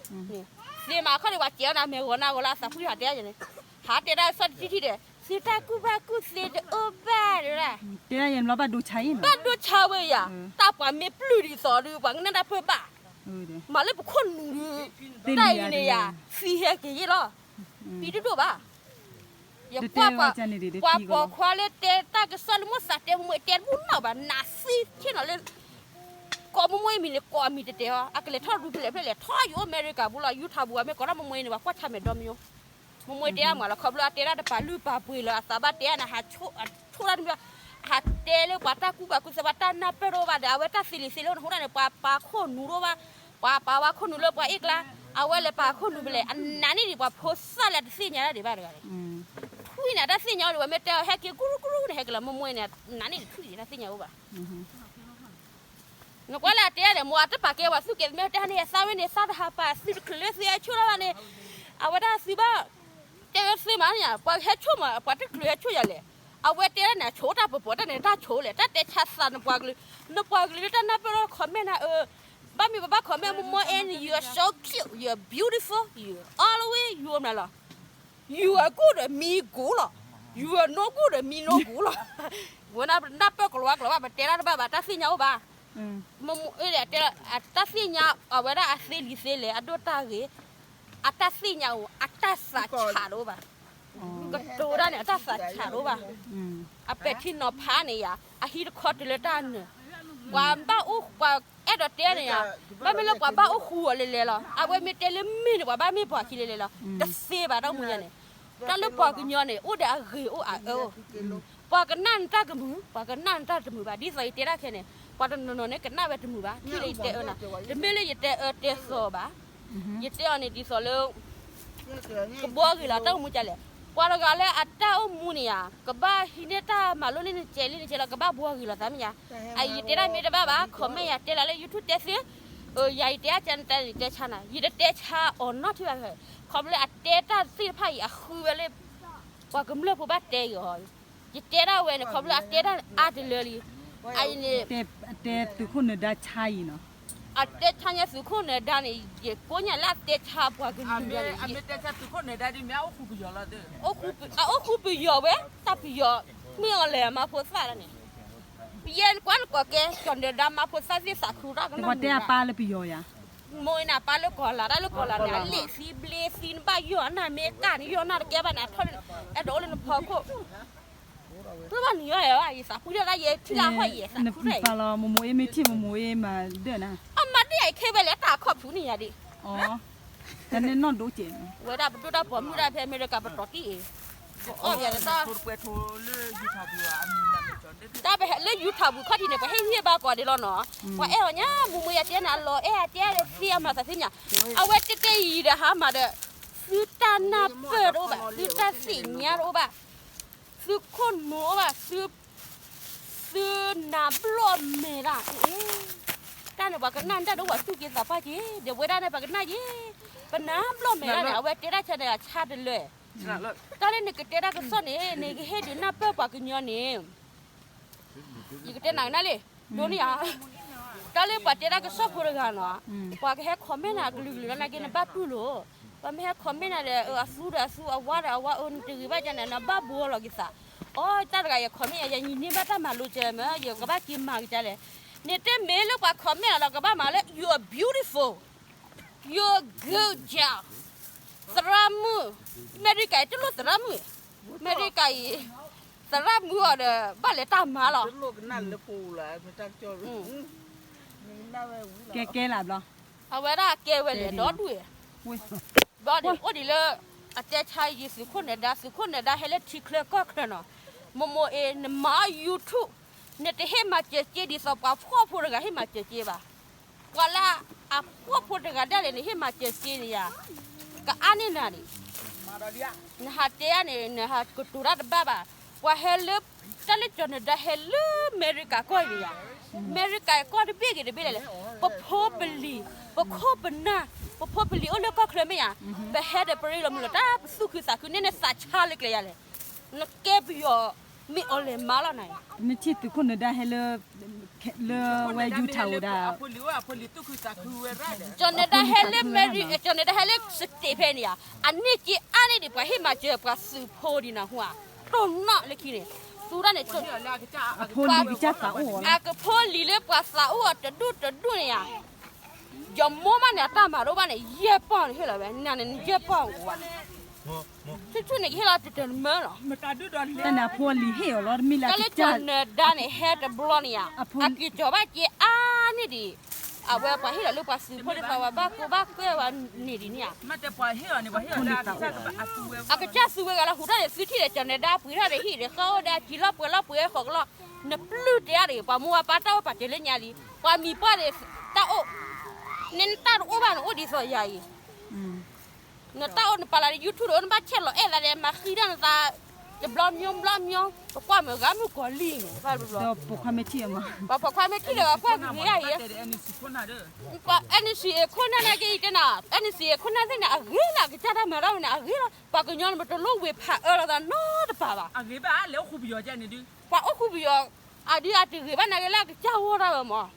မးခီန့ၣ် ပှၤစဲးအီၤန့ၣ်မဲာ်ဂီၤနၤဂီၤလၢအသးဖှံဟးတဲယၤန့ၣ်, ဟးတဲဒၣ်စီၤတထံၣ်ထံၣ်ဒီး သုတၢ်ကူၣ်ဘၣ်ကူၣ်သ့တအိၣ်ဘၣ်ဒၣ်, တဲဒၣ်ယဲၢ်ဘျီဘၣ်ဒိဆါအံၤ ဘၣ်ဒိဆါဝဲယၤ, တၢ်ပှၤမ့ၢ်ပျုၢ်ဒ်သိးဒီး ပှၤကနၣ်တၢ်ပၢၢ်ဘၣ်, မၤလၢပခိၣ်နူာ်ဒီး, တၢ်အံၤန့ၣ်ယၤ, သံဟဲက့ၤယ့ၣ်လီၤ, ပံတဒိၣ်ဘၣ်, ယကွၢ် ပှၤပိာ်ခွါလၢတဲတၢ်ကစီၣ်လၢမိၢ်သးတဲမိၢ်မိၢ်တဲတဘူၣ်နီၢ်ဘၣ် နးသံဆ့ၣ်နီၤလၢ ကိးမိၢ်မိၢ်အမံၤန့ၣ် ကိးအမံၤတတဲအီၤ အကလဲၤထီၣ်ဒူဖဲလဲၣ်ဖဲလဲၣ် ထီၣ်ယအိၣ်အမဲရကၤပူၤလီၤ ယူထီၣ်ပူၤ အမ့ၢ်ကိးထီၣ်မိၢ်မိၢ်အံၤန့ၣ် ပှၤကွၢ်ဆါမဲာ်ဒီမံၤ, မိၢ်မိၢ်တဲဒၣ်မးလီၤ ခီဖျိအတဲဒၣ်တပာ်လုၢ်ပာ်ပှ့ၤလၢအသးဘၣ်တဲဒၣ်န့ၣ် ဟးဆိၣ်တၢ်တမံၤ ဟးတဲလၢပှၤတၢ်ကူၣ်ဘၣ်ကူၣ်သ့ ပှၤတၢ်နၢ်ပၢၢ်တအိၣ်ဘၣ်ဒီး အဝဲတၢ်သ့လံာ်သ့လဲၢ်အိၣ်န့ၣ် အဃိဒၣ်န့ၣ် ပှၤပာ်ခိၣ်နူာ်တအိၣ်ဘၣ်, ပှၤပာ်ဝဲခိၣ်နူာ်လၢပှၤအ့ၣ်ကျါ, အဝဲလဲၤပာ်ခိၣ်နူာ်ဖဲလဲၣ် အနးန့ၢ်ဒံးပှၤဖိသၣ်လၢအတသ့ၣ်ညါတၢ်ဒံးဘၣ်တဂၤန့ၣ် ထွံၣ်န့ၣ် အတၢ်သ့ၣ်ညါအိၣ်ဒီး ပှၤမ့ၢ်တဲအီၤဟဲက့ၤကရူၢ်ကရူၢ်န့ၣ် ဟဲက့ၤလီၤ မိၢ်မိၢ်န့ၣ် နးန့ၢ်တထွံၣ်န့ၣ် တၢ်သ့ၣ်ညါအိၣ်ဘၣ်. နကွၢ်လၢအတဲဒၣ်ဒီး မိၢ်အတပာ်ကဲပှၤသူၣ်က့ၤ မ့ၢ်တဲန့ၣ် သးဝဲန့ၣ် သးတဟးပာ်သုတချုးလၢသုဟဲဆိၣ်ထီၣ်ဘၣ်န့ၣ် အဝဲဒၣ်သုဘၣ် တဲဝဲသ့မးန့ၣ် ပှၤဟဲဆိၣ်မး ပှၤတချုးဟဲဆိၣ်ယၤလဲၣ်. အဝဲတဲဒၣ်န့ၣ် အဆိၣ်တၢ်ပပီၤတၢ်န့ၣ် တၢ်ဆိၣ်လဲၣ် တၢ်တဲဆါသးနပှၤကလုာ် နပှၤကလုာ်လၢတၢ်နၢ်ပၢၢ်လီၤ comment နၤအၢ ဘၣ်မ့ၢ်ပဘၣ် comment မိၢ်မိၢ်အဲၣ်န့ၣ် you are so cute, you are beautiful, you always ယိၤမနုၤလီၤ. You are good, me good လီၤ. You are no good, me no good လီၤ. ဝဲဒၣ်နၢ်ပၢၢ်ကလီၤဝါကလီၤဘၣ် ပတဲတၢ်တဘၣ်ဘၣ် တၢ်သ့ၣ်ညါအိၣ်ဘၣ်. မ့ၢ်တဲ တၢ်သ့ၣ်ညါ အဝဲဒၣ်အသ့လံာ်သ့လဲၣ် အဒိၣ်တၢ်ဂ့ၤ အတၢ်သ့ၣ်ညါအိၣ် အတၢ်သးဆးတအိၣ်ဘၣ်. ကတိၤဒၣ်န့ၣ် အတၢ်သးဆးတအိၣ်ဘၣ်. အပဲာ်ထံနီၤဖးန့ၣ်ယါ အဟံၣ်တခီတုၤလၢတၢ်နၢၤ ပှၤဘၣ်အိၣ် ပှၤအဲၣ်ဒိးတဲန့ၣ်ယါ ဘၣ်မ့ၢ်လၢပှၤဘၣ်အိၣ်ဃူအီၤလဲၤလဲၤလီၤ. အဝဲမ့ၢ်တဲလၢမ့ၢ်န့ၣ် ပှၤဘၣ်မ့ၢ်ပှၤခံလဲၤလဲၤလီၤ. တသ့ဘၣ်တၢ်မူညါန့ၣ် တၢ်လၢပှၤကညီန့ၣ် အိၣ်ဒီးအဂ့ၤအိၣ်အအၢအိၣ် ပှၤကနၣ်နတၢ်ကမုာ် ပှၤကနၣ်နတၢ်တမုာ်ဘၣ်. ဒ်သိးယတဲဒၣ်ခဲန့ၣ် ပှၤတနီၤနီၤန့ၣ်ကနၣ်ဝဲတမုာ်ဘၣ် ထံၣ်လၢယတဲအၢနၤ တမ့ၢ်လၢယတဲအၢတဲသီဘၣ်. ယတဲအီၤန့ၣ်ဒ်သိးလၢ ကဘှီဂ့ၤလီၤတၢ်အိၣ်မူကလဲၣ်. ပှၤတဂၤလၢအတၢ်အိၣ်မူန့ၣ်ယါ ကဘၣ်ဟံးန့ၢ်တၢ်မၤလိန့ၢ်နကဲးလံနကဲးလီၤ ကဘၣ်ဘှီဂ့ၤလီၤသးမ့ၢ်ယါ. အအံၤယတဲဒၣ်မ့ၢ်တဘၣ်ဘၣ် comment ယၤတဲလၢ YouTube တဲသ့ ယၤယတဲအါကနတဲန့ၣ်တဲဆါနၤ ယတတဲဆါအီၤနီတထံၣ်ဘၣ်. ခီဖျိလၢအတဲတၢ်သ့ၣ်တဖၣ်အံၤ အဃုဝဲလၢ ပှၤကမျၢၢ်ဖိဘၣ်တဲအီၤ ယတဲဒၣ်ဝဲန့ၣ် ခီဖျိအတဲတၢ်အါတလၢလံ. အအံၤန့ၣ် တဲသုးခိၣ်နၢၤဒါဆါအံၤနီၤ အတဲဆါညါသုးခိၣ်နၢၤဒါန့ၣ် ယကိးညါလၢအတဲဆါပှၤကလုာ်န့ၣ် အအိၣ်ဃူပယီၤဝဲ တၢ်ပယီၤ မ့ၢ်အီၤလဲၣ်အမါဖိသၣ်လၢန့ၣ် ယဲနကွၢ်နကိးကဲ ကၠီၤနၢၤဒါမါဖိသၣ်သ့ၣ်သးခုတၢ်ကနီၣ် တဲအပၢ်လၢပယီၤယၤ, မိၢ်အံၤန့ၣ် အပၢ်လၢကီၤလၤ တၢ်လၢကီၤလၤန့ၣ် အလ့ၣ်သံဘျ့သံ နဘၣ်ယီၢ်နၢ်မ့ၢ်ကၢ်န့ၣ် ယီၢ်နၢ်တကဲဘၣ်န့ၣ် အထီၣ်လၢ အဲၣ်ဒိးအိၣ်လၢနဖီခိၣ် ပဘၣ်နယီၢ်ယၤဘၣ် ယသးပူၤလၢတၢ်ယဲထံၣ်လၢဟီၣ်ယဲသးခုရၣ်အံၤ ဖးလီၤ မိၢ်မိၢ်အ့မ့ၢ်ထံၣ်မိၢ်မိၢ်အ့မၤဒၢၣ်နၤ, အမၤဒၢၣ်အံၤခဲဝဲလဲၣ် တၢ်အခီၣ်ဖူးန့ၣ်ယၤဒံး, တၢ်န့ၣ်နီၢ်ဒိကဲး, ဝဲဒၣ်ပဒိၣ်တၢ်ပိာ်မုၣ်တၢ်ဖဲအမဲရကၤပတီၢ်ကံၣ်အံၤ, ပအီၣ်ယၤတၢ် တၢ်ပဟဲလၢ YouTube ပူၤခီၣ်ထံးန့ၣ် ပှၤဟ့ၣ်ဂံၢ်ဘါကိးဒဲးလီၤနီၤ, ပှၤအဲၣ်အီၤညါ မိၢ်မိၢ်ယတဲနၤလီၤအဲၣ်အတဲသ့အမၤသးသ့ၣ်ညါ, အဝဲတကဲယံၤဒီးဟါမးဒီး သုတၢ်နၢ်ပၢၢ်တအိၣ်ဘၣ် သုတၢ်သ့ၣ်ညါတအိၣ်ဘၣ်, သုခိၣ်နူာ်အိၣ်ဘၣ် သု သုနၢ်ဘျီၣ်မဲာ်တၢ်အ့ၣ်, တၢ်န့ၣ်ပှၤကနၣ်တၢ်ဒိဝဲသူၣ်က့သးပှၢ်က့ၤ ဒီးဝဲဒၣ်န့ၣ် ပှၤကနၣ်က့ၤ, ပနၢ်ဘျီၣ်မဲာ်တၢ်န့ၣ် အဝဲတဲတၢ်ဆၢန့ၣ် အဆါတလၢ, တၢ်လၢနကတဲတၢ်ကစီၣ်န့ၣ် နကဟ့ၣ်ဒုးနၢ်ပၢၢ်ပှၤကညီန့ၣ် ယကတဲနၤကနၣ်လံ, ဒိန့ၣ်ဧါ, တၢ်လၢပှၤတဲတၢ်ကစီၣ်ဖိတဂၤနီၤ, ပှၤကဟဲ comment နၤကလုာ်ကလုာ်လီၤ နာ်က့နဘၣ်တူၢ်လိာ်, ပှၤမ့ၢ်ဟဲ comment နၤဒီး အသူဒီးအသူ အဝါဒီးအဝါ အၢ နတဂ့ၤဘၣ်ကန့ၣ် နဘၣ်ဘှီလီၤက့ၤသး, အီ တၢ်တဂၤယ comment ယၤ ယနံၤန့ၢ်ဘၣ်တၢ်မၤလိကဲမ့ၢ် ယကဘၣ်က့ၤမၤကဒါလဲၣ်, နတမ့ၢ်လၢပှၤ comment နၤဒီးကဘၣ်မၤလၢ you're beautiful, you're good job, သရၣ်မုၣ်, အမဲရကၤအံၤတလိၣ်သရၣ်မုၣ်, အမဲရကၤအံၤ သရၣ်မုၣ်အီၤဒီး ဘၣ်လဲၤတၢ်မၤလီၤ, ကဲကဲလၢဘျီ, အဝဲဒၣ်ကဲဝဲလဲၣ်ဒီဒူၣ်, ဘျီန့ၣ် အိၣ်ဒံးလၢ အတဲဆါယံၤ သုးခိၣ်နၢၤဒါ သုးခိၣ်နၢၤဒါဟဲလၢထံချၢကီၢ်ချၢနီၤ, မိၢ်မိၢ်အ့ နမၤ YouTube နတဟ့ၣ်မၤစၢၤက့ဒ်သိးပှၤဖှီၣ်ဖိတဂၤဟ့ၣ်မၤစၢၤက့ဘၣ်, ပှၤလၢအဖှီၣ်ဖိတဂၤဒၣ်လဲာ်န့ၣ် ဟ့ၣ်မၤစၢၤက့န့ၣ်ယၤ, ကအါန့ၢ်နၤန့ၣ် နဟးတဲယၤန့ၣ် နဟးကတိၤတၢ်တဘၣ်ဘၣ်, ပှၤဟဲလၢ တၢ်လၢကၠီၤနၢၤဒါဟဲလၢအမဲရကၤကီၢ်န့ၣ်ယၤ, အမဲရကၤကီၢ်တဘ့ၣ်ဂ့ၤတဘ့ၣ်လဲၣ်လဲၣ်, ပဖိပလံၤ ပခိၣ်ပနၢ် ပဖိပလံၤအိၣ်လၢကီၢ်ချၢမ့ၢ်ယၤ, ပဟဲဒီးပရ့လိာ်မုာ်လိာ်တၢ် ပသူၣ်ခုသးခုန့ၣ် နသးဆါလၢကျဲယၤလဲၣ်, နကဲပယီၤ မ့ၢ်အီၤလဲၤမၤလီၤနၤ, မ့ၢ်ထံၣ်သုးခိၣ်နၢၤဒါဟဲလၢ လၢဝဲယူထၣ်ဝဲဒၣ် ကၠီၤနၢၤဒါဟဲလၢမဲရံ ကၠီၤနၢၤဒါဟဲလၢ state ဖဲန့ၣ်ဧါ, အန့ၢ်က့အါန့ၢ်ဒံး ပှၤဟ့ၣ်မၤစၢၤပှၤသုးဖိဒံးနၢ်ဟူဧါ, တိၢ်နီၣ်လၢခံန့ၣ်, သူတၢ်န့ၣ် အဖိလံၤကစၢ်သးအိၣ်အီၤလီၤ, အကဖိလံၤလၢပှၤသးအိၣ်အီၤတဒူၣ်တဒူၣ်န့ၣ်ဧါ, ယမိၢ်မးန့ၣ် အတၢ်မၤတအိၣ်ဘၣ်န့ၣ် ယဲၢ်ပီၢ်န့ၣ်ဟ့ၣ်လီၤဝဲ နၤန့ၣ် နယဲၢ်ပီၢ်အိၣ်ဧါ, ဆူၣ်ဆူၣ်န့ၣ် ကဟ့ၣ်လီၤတတၢၢ်တမၢလီၤ, တၢ်န့ၣ်အဖိအလံၤဟ့ၣ်အီၤလီၤ တမ့ၢ်လၢ တၢ်လၢကၠီၤနၢၤဒါန့ၣ် ဟဲတဘျီန့ၣ်ဧါ, အက့ၤကၠီၤဘၣ်က့အါန့ၢ်ဒံး အဝဲပှၤဟ့ၣ်လီၤလၢပှၤသုးဖိဒ်သိးပှၤဘၣ်ကိၢ်ဘၣ်ဂီၤန့ၢ်ဒံးန့ၣ်ဧါ, အကစၢ်သူဝဲဂၤလၢဟူထီၣ်န့ၣ် သုထံၣ်ဒီးကၠီၤနၢၤဒါပှ့ၤထီၣ်ဒီးဟံၣ်ဒီးဃီအိၣ်ဒီးအစံၤလီၢ်ပှဲၤလီၢ်ပှဲၤဃီကလီၢ်, နပျုၢ်တဲအါဒံး ပှၤမိၢ်ပၢ်တၢ်အိၣ်ပာ်စၢၤလၢညါလံ, ပှၤမံၤပှၢ်န့ၣ် တၢ်အိၣ်, နတၢ်တအိၣ်ဘၣ်န့ၣ်အိၣ်ဒ်သိးယၤအံၤ နတၢ်အိၣ်နပာ်လၢ YouTube ဒီး နဘၣ်ဆဲးလီၤအဲၣ်သးဒီး မၤဃံတၢ်နသး တဘျီမၠိဘျီမၠိ ပကွၢ်မုာ်ဂၤမုၣ်ကီၤလံၢ်န့ၣ် ပှၤဖိခွါမ့ၢ်ထံၣ်အမး ပှၤဖိခွါမ့ၢ်ထံၣ်ဒီး ပှၤကွၢ်ကဂ့ၤဒၣ်အံၤ ပှၤ NCA ခိၣ်နၢ်နာ်က့အံၤတဲနၤ NCA ခိၣ်နၢ်သ့ၣ်န့ၣ် အဂ့ၤလီၤ ကစၢ်တၢ်မၤတၢ်ဝဲန့ၣ် အဂ့ၤလီၤ ပှၤကညီန့ၣ် ပတလိၣ်ဝ့ၤဖးအၢလီၤသးနီတပၤဘၣ် ပှၤအိၣ်ဃူပယီၤ အဒုးအတဂ့ၤဘၣ်နာ်က့လၢအကစၢ်ဂီၢ်တၢ်ဝဲမး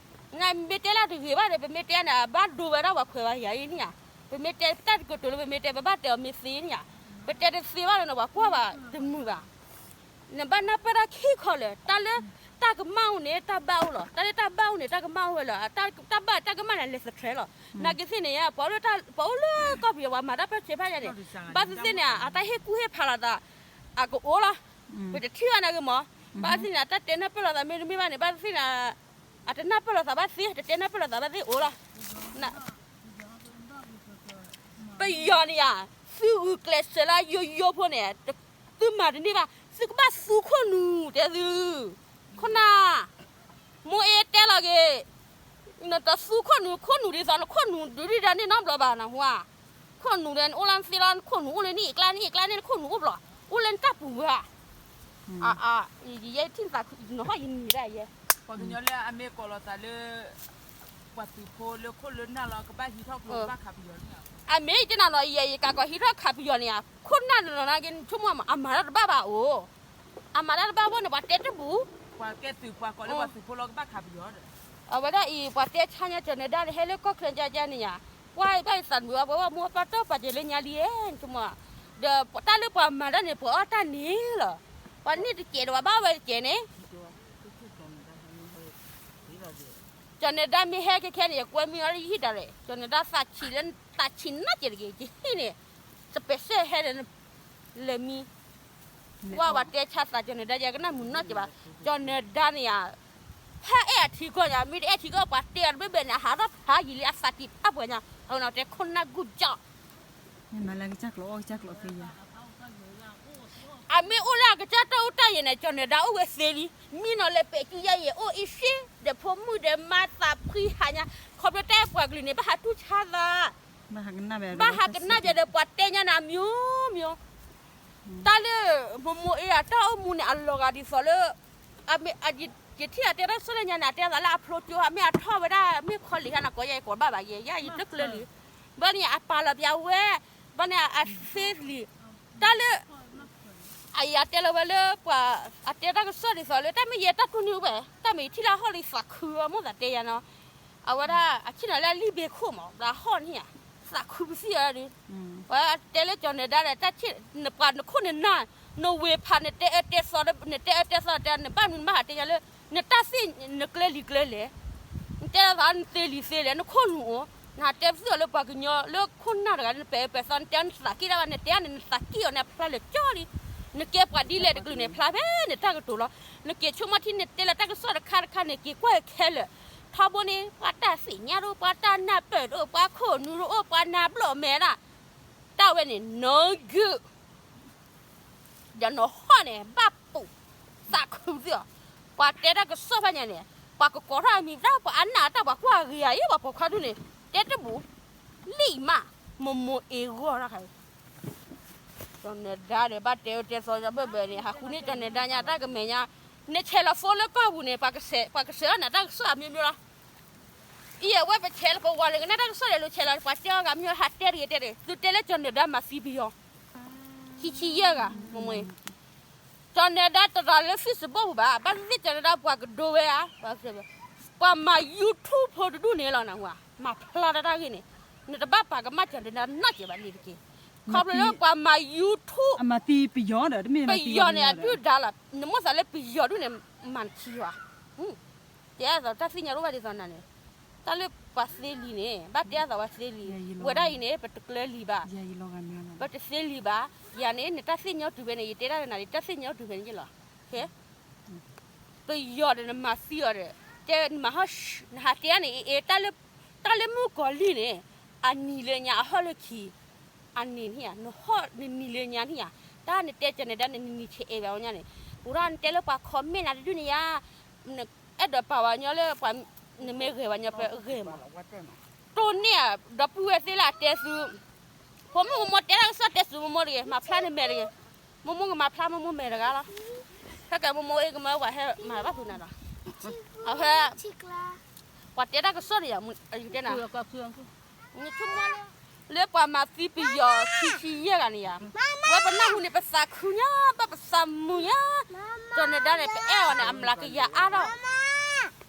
နမ့ၢ်တဲလၢတဂ့ၤဘၣ်ဒီး ပမ့ၢ်တဲန့ၣ် အဘၣ်ဒိဝဲဒၣ်ပှၤခွဲးဝဲယၤအံၤန့ၣ်ဧါ ပမ့ၢ်တဲတၢ်တကတိၤလၢပမ့ၢ်တဲ ပဘၣ်တဲအီၤမ့ၢ်သ့န့ၣ်ဧါ ပတဲတသ့ဘၣ်လၢနပှၤကွၢ်ဘၣ်တမုာ်ဘၣ် နဘၣ်နၢ်ပၢၢ်တၢ်ခံခီလၢာ် တၢ်လၢတၢ်ကမၣ်အိၣ်န့ၣ် တၢ်ဘၣ်အိၣ်လီၤ တၢ်လၢတၢ်ဘၣ်အိၣ်န့ၣ် တၢ်ကမၣ်အိၣ်ဝဲလီၤ တၢ်ဘၣ်တၢ်ကမၣ်န့ၣ် လဲၤသထြဲလီၤ နာ်က့သ့ၣ်န့ၣ် ပှၤအိၣ်လၢကီၢ်ပယီၤပှၤမၤတၢ်ပၢၢ်ဆၢဖးယၤန့ၣ် ဘၣ်သ့ၣ်သ့ၣ်န့ၣ် အတၢ်ဟ့ၣ်ကူၣ်ဟ့ၣ်ဖးလိာ်သး အကအိၣ်လီၤ ပတထံၣ်ဘၣ်နာ်က့မး ဘၣ်သ့ၣ်န့ၣ် အတၢ်တဲနၢ်ပၢၢ်လိာ်သးမ့တမ့ၢ်ဘၣ်န့ၣ် ဘၣ်သ့ၣ်သ့ၣ်န့ၣ် အတနၢ်ပၢၢ်လိာ်သးဘၣ်သ့ တတဲနၢ်ပၢၢ်လိာ်သးဘၣ်သ့အိၣ်လီၤ ပယီၤန့ၣ်ဧါ သုဂုာ်ကျဲးစၢးလၢယိယိဖိန့ၣ် သုမၤတန့ၢ်ဘၣ် သုကဘၣ်သူခိၣ်နူာ်တဲသု ခိၣ်နၢ် မိၢ်အ့တဲလီၤက့ၤ နတသူခိၣ်နူာ် ခိၣ်နူာ်ဒ်သိး နခိၣ်နူာ်ဒုးဒုၣ်ဒါန့ၣ်နီတဘျီဘၣ်နဟူဧါ ခိၣ်နူာ်ဒီးနအိၣ်လၢနသ့လီၤ နခိၣ်နူာ်အိၣ်လၢနအံၤအကျါ နအံၤအကျါန့ၣ် နခိၣ်နူာ်အိၣ်ဘျီ အိၣ်လၢနတၢ်ပူၤဧါ အါ ယဲထံၣ်နသး နဟီၣ်ယနံၤဒၣ်ယဲ ပှၤကညီလၢအမ့ၢ်ကိးလီၤသးလၢ ပှၤသုးဖိလၢခိၣ်လၢနၢ်လီၤ ကဘၣ်ဟံးထီၣ်ကျိၤဘၣ်ခးပယီၤန့ၣ် အမ့ၢ်ယတဲနၤနီၤ ယဲယကးကီးဟံးထီၣ်ခးပယီၤန့ၣ်ဧါ ခိၣ်နၢ်တနီၤနာ်က့ ဆိကမိၣ်အမၤတၢ်တဘၣ်ဘၣ်အိၣ် အမၤတၢ်တဘၣ်ဘၣ်န့ၣ် ပှၤတဲတပူၤ ပှၤကဲသုးပှၤကိးလၢပှၤသုးဖိလီၤကဘၣ်ခးပယီၤဒီး အဝဲဒၣ်အံၤ ပှၤတဲဆါညါ ကၠီၤနၢၤဒါန့ၣ် ဟဲလၢကီၢ်ချၢကၠၢကၠၢန့ၣ်ဧါ ပှၤဘၣ်ယသးတမုာ်ဘၣ် ပှၤဘၣ်မိၢ်ပၢ်တီၢ်ပာ်စၢၤလၢညါလံ ဆိကမိၣ် ဒီးတၢ်လၢပှၤမၤတၢ်န့ၣ် ပှၤအီၣ်တၢ်န့ၣ်လီၤ ပှၤန့ၢ်တစဲးဒီးပှၤဘၣ်ဝဲတစဲးန့ၣ် ကၠီၤနဲၤဒါမ့ၢ်ဟဲခဲခဲန့ၣ် ယကွဲမုာ်အီၤလၢယဟံၣ်ဒၣ်ရဲၣ်, ကၠီၤနဲၤဒါသးဆံးလၢသးဆံးနီၢ်ကဲတဂ့ၤ, ယဟံၣ်န့ၣ် တပဲာ်ဆၢဟဲဒီး လဲၤမံ ကွၢ်ဝဲတဲဆါသးကၠီၤနဲၤဒါ ယကနၣ်မုာ်နီၢ်ကဲဘၣ်, ကၠီၤနဲၤဒါန့ၣ်ယါ ဖဲအဲၣ်အထံကီၢ်ညါ မ့ၢ်တအဲၣ်ထံကီၢ်ပှၤတဲအီၤတဘ့ၣ်ဘ့ၣ်န့ၣ် အဟးထီၣ်ဖးယံာ်လံ အသးတံၢ်ဖးပှဲၤညါ အဝဲန့ၣ်တဲခိၣ်နၢ်ဂုၢ်ကၠီၣ် မ့ၢ်မၤလၢကစၢ်ကျိာ်အီၣ်ကစၢ်ကျိာ်သ့ယါ အမ့ၢ်အိၣ်လၢအကစၢ်တၢ်အိၣ်တၢ်ယဲၢ်န့ၣ် ကၠီၤနဲၤဒါအိၣ်ဝဲသ့လံ, မံနီၤလၢပဲာ်ကူယါယဲၢ်အိၣ်အံၤသ့, ဒီးဖိမုၣ်ဒီးမါသးဖှံဟးညါ, ခီဖျိတၢ်အဲၣ်ပှၤကလုာ်န့ၣ် ဘၣ်ဟးတူၢ်ဆါသး, ဘၣ်ဟးကနၣ်ပျဲဒီးပှၤတဲညါန့ၣ် အမျိုးမျိုး, တၢ်လၢ မိၢ်မိၢ်အ့အၤ တၢ်အိၣ်မူန့ၣ် အလီၤဂာ်ဒ်သိးလၢ ယထံၣ်အတဲတၢ်ကစီၣ်လၢညါန့ၣ် အတဲသးလၢအဖျိကၠိ အမ့ၢ်အထီၣ်ဝဲဒၣ် မ့ၢ်ခီလံၤဟါန့ၣ် ကိးယဲၢ်ကိးဘၣ်ဘၣ်ယဲၢ် ယဲၢ်ယတကျၢၤလံ, ဘၣ်န့ၣ် အပာ်လီၤပျးဝဲ, ဘၣ်န့ၣ် အသ့လံ, တၢ်လၢ အယတဲလီၤဝဲလၢပှၤ အတဲတၢ်ကစီၣ်ဒ်သိးလၢ တၢ်မ့ၢ်ယဲၢ်တၢ်တူၢ်န့ၢ်ဝဲ တၢ်မ့ၢ်ယထံၣ်လၢအဟီၣ်လံ သးခုအမိၣ်သးတဲယါနီၤ, အဝဲဒၣ် အဆ့ၣ်နီၤလၢအလံၣ်ဘ့ခိၣ်မး ဒီးအဟီၣ်န့ၣ်ဧါ, သးခုပသံၣ်အီၤဒီး ပှၤတဲလၢကၠီၤနဲၤဒါဒီး တၢ်ဆ့ၣ် နပှၤနခိၣ်နနၢ် နဝ့ၤဖး နတဲအၢတဲသီ နတဲအၢတဲသီတဲ နဘၣ်မနုၤနဘၣ်ဟးတဲညါလၢ နတၢ်သ့ၣ်နကျဲလံၤကျဲလဲၣ်, နတဲသးနသ့လံၤသ့လဲၣ် နခိၣ်နူာ်အိၣ်, နဟးတဲပသံၣ်အီၤလၢပှၤကညီလၢခိၣ်နၢ်တဂၤလၢနပဲာ်အၢပဲာ်သီ နတဲနသးက့ၣ်ဒၣ်ဘၣ် နတဲန့ၣ် နသးက့ၣ်အီၤန့ၣ် အဖျါလၢာ်ကၠီလံ, နကဲပှၤဒ်လဲၣ်တကလုာ်န့ၣ် ဖျါဖဲနတၢ်ကတိၤလီၤ, နက့ၤဆိကမိၣ်ထံ နတဲလၢတၢ်ကစီၣ်တခါတခါန့ၣ် က့ၤကွၢ်ခဲလၢာ်, ထီဘိန့ၣ် ပှၤတၢ်သ့ၣ်ညါတအိၣ် ပှၤတၢ်နၢ်ပၢၢ်တအိၣ် ပှၤခိၣ်နူာ်တအိၣ် ပှၤနၢ်ဘျီၣ်မဲာ်ဒၣ်, တၢ်ဝဲန့ၣ် နီၢ်ဂုၢ် ဒီးနဟီၣ်န့ၣ် ဘၣ်ပူၤ သးခုသ့ၣ်အီၤ, ပှၤတဲတၢ်ကစီၣ်ဖဲညါန့ၣ် ပှၤကကိးထီၣ်အမံၤတၢ် ပှၤအနၢ်အတၢ် ပှၤကွၢ်ဂ့ၤဧါအံၤ ပှၤပိာ်ခွါဒူၣ်န့ၣ် တဲတဘူၣ် လံၣ်မး မိၢ်မိၢ်အ့ဂီၢ်တၢ်ခါအံၤ, ကၠီၤနဲၤဒါဒီး ဘၣ်တဲအၢတဲသီဘၢၣ်ဘၢၣ်န့ၣ် ဟးဃုန့ၢ်ကၠီၤနဲၤဒါညါတၢ်ကမဲာ်ညါ, နဆဲးလီၤ phone လၢကီၢ်ပူၤန့ၣ် ပှၤကစၢၤအီၤန့ၣ် တၢ်ကစီၣ်အမျိုးမျိုးလီၤ အံၤအဝဲပဆဲးလီၤ ပဝဲလၢကနၣ်တၢ်ကစီၣ်ဒီး လိၤဆဲးလီၤ ပှၤတဲအီၤဂၤမ့ၢ်ဟးတဲတဂ့ၤတဲတဂ့ၤ သုတဲလၢကၠီၤနဲၤဒါမၤသံပယီၤ, ခံဆံယဲၢ်ဂၤ မိၢ်မိၢ်, ကၠီၤနဲၤဒါတရၤလၢ Facebook ပူၤဘၣ်, ဘၣ်သ့ၣ်သ့ၣ်ကၠီၤနဲၤဒါပှၤကဒိဝဲဧါ, ပှၤမၤ YouTube ဖိတဒူၣ်န့ၣ်လီၤနဝၤ, မၤဖျါတၢ်တၢ်ဂ့ၢ်န့ၣ်, နတဘၣ်ပာ်ကမၣ်ကၠီၤနဲၤဒါနီတစဲးဘၣ်န့ၣ်တက့ၢ်, ခီဖျိလၢပှၤမၤ YouTube ပယီၤန့ၣ် အဒုၣ်ဒါလီၤ, နမိၣ်သးလၢပယီၤဒူၣ်န့ၣ် မၤနခံဘၣ် တဲအသးတၢ်သ့ၣ်ညါတအိၣ်ဘၣ်ဒ်သိးနၤန့ၣ်, တၢ်လၢပှၤသ့လံၤန့ၣ် ဘၣ်တဲအသးပှၤသ့လံၤ, ဝဲဒၣ်အံၤန့ၣ် ပတကျၢၤလံၤဘၣ်, ပတသ့လံၤဘၣ်, ယၤန့ၣ် နတၢ်သ့ၣ်ညါအိၣ်တုၤဖဲန့ၣ် ယတဲဒၣ်နၤ တၢ်သ့ၣ်ညါအိၣ်တုၤဖဲန့ၣ်ယလီၤ, ပယီၤဒီးနမၤသံအီၤဒီး, တဲနမၤဟီၣ်, နဟးတဲန့ၣ် အ့ တၢ်လၢမုၣ်ကီၤလံၢ်န့ၣ်, အနံၤလၢညါအဟီၣ်လၢခံ အန့ၣ်န့ၣ်ဧါ, နဟီၣ်နနံၤလၢညါန့ၣ်ဧါ, တၢ်နတဲကၠီၤနဲၤဒါန့ၣ် နနံၤဆဲးအဲၣ်ဘၣ်ဝဲညါန့ၣ်, ပူၤထီၣ်နတဲလၢပှၤ comment နၤတဒူၣ်န့ၣ်ယါ, အဲၣ်ဒိးပာ်ဝဲညီလၢပှၤ, နမ့ၢ်ဂဲၤဝဲညီဖဲဂဲၤမး, တိၢ်န့ၢ်ဧါ, ဒီပုၢ်ဝဲၢ်သ့ၣ်လၢအတဲသု, ဖိမုၣ်မိၢ်မိၢ်တဲတၢ်ကစီၣ်တဲသုမိၢ်မိၢ်တဂ့ၤ, မၤဖျါနမဲာ်တဂ့ၤ, မိၢ်မိၢ်ကမၤဖျါမိၢ်မိၢ်မဲာ်တဂၤလီၤ, ဟဲကဲမိၢ်မိၢ်အ့ကမၢပှၤဟဲမၤဘၣ်ဖုးနၤလီၤ, အဖဲ ပှၤတဲတၢ်ကစီၣ်န့ၣ်ယါ, ယတဲနၤ, နဆိကမိၣ်လၢ, လၢပှၤမၤသံပယီၤခံဆံယဲၢ်ဂၤန့ၣ်ယါ, ဝဲပနၢ်ဟူန့ၣ် ပသးခုညါ, ဘၣ်ပသးမုာ်ညါ, ကၠီၤနဲၤဒါန့ၣ် ပအဲၣ်အီၤန့ၣ် အမျးကယၤအါထီၣ်,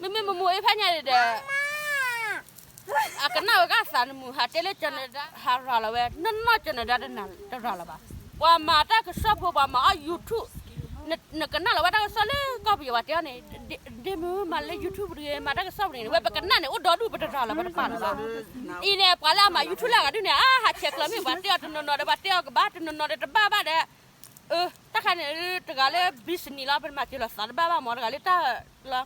မ့မ့ၢ်မိၢ်မိၢ်အ့ဖဲညါန့ၣ်ဒီး အကနၣ်ဝဲကသးနမုာ် ဟးတဲလၢကၠီၤနဲၤဒါ ဟးရၤလီၤဝဲ, နီၢ်နီၢ်ကၠီၤနဲၤဒါတရၤလီၤဘၣ်, ပှၤမၤတၢ်ကစီၣ်ဖိ ပှၤမၤအီၣ် YouTube, နကနၣ်လီၤဝဲတၢ်ကစီၣ်လၢကီၢ်ပယီၤ ပှၤတဲအီၤန့ၣ်, ဒ့မုၢ်မၤလၢ YouTube တဂ့ၤ မၤတၢ်ကစီၣ်ပူၤန့ၣ် ဝဲပကနၣ်န့ၣ် အိၣ်ဒီဒူၣ်ပတရၤလီၤ ပတပာ်လီၤဘၣ်, အံၤန့ၣ် ပှၤလၢအမၤ YouTube လၢအဂၤဒုန့ၣ် အဟးဆဲးကျိးမ့ၢ် ပှၤတဲအီၤတနီၤနီၤဒီး ပှၤတဲအီၤကဘၣ် တနီၤနီၤဒီးတဘၣ်ဘၣ်ဒီး အၢ တၢ်ခါန့ၣ် တဂၤလၢ business လီၤ ပတမၤစၢၤလီၤသးတဘၣ်ဘၣ်မး တဂၤလၢတၢ်လီၤ,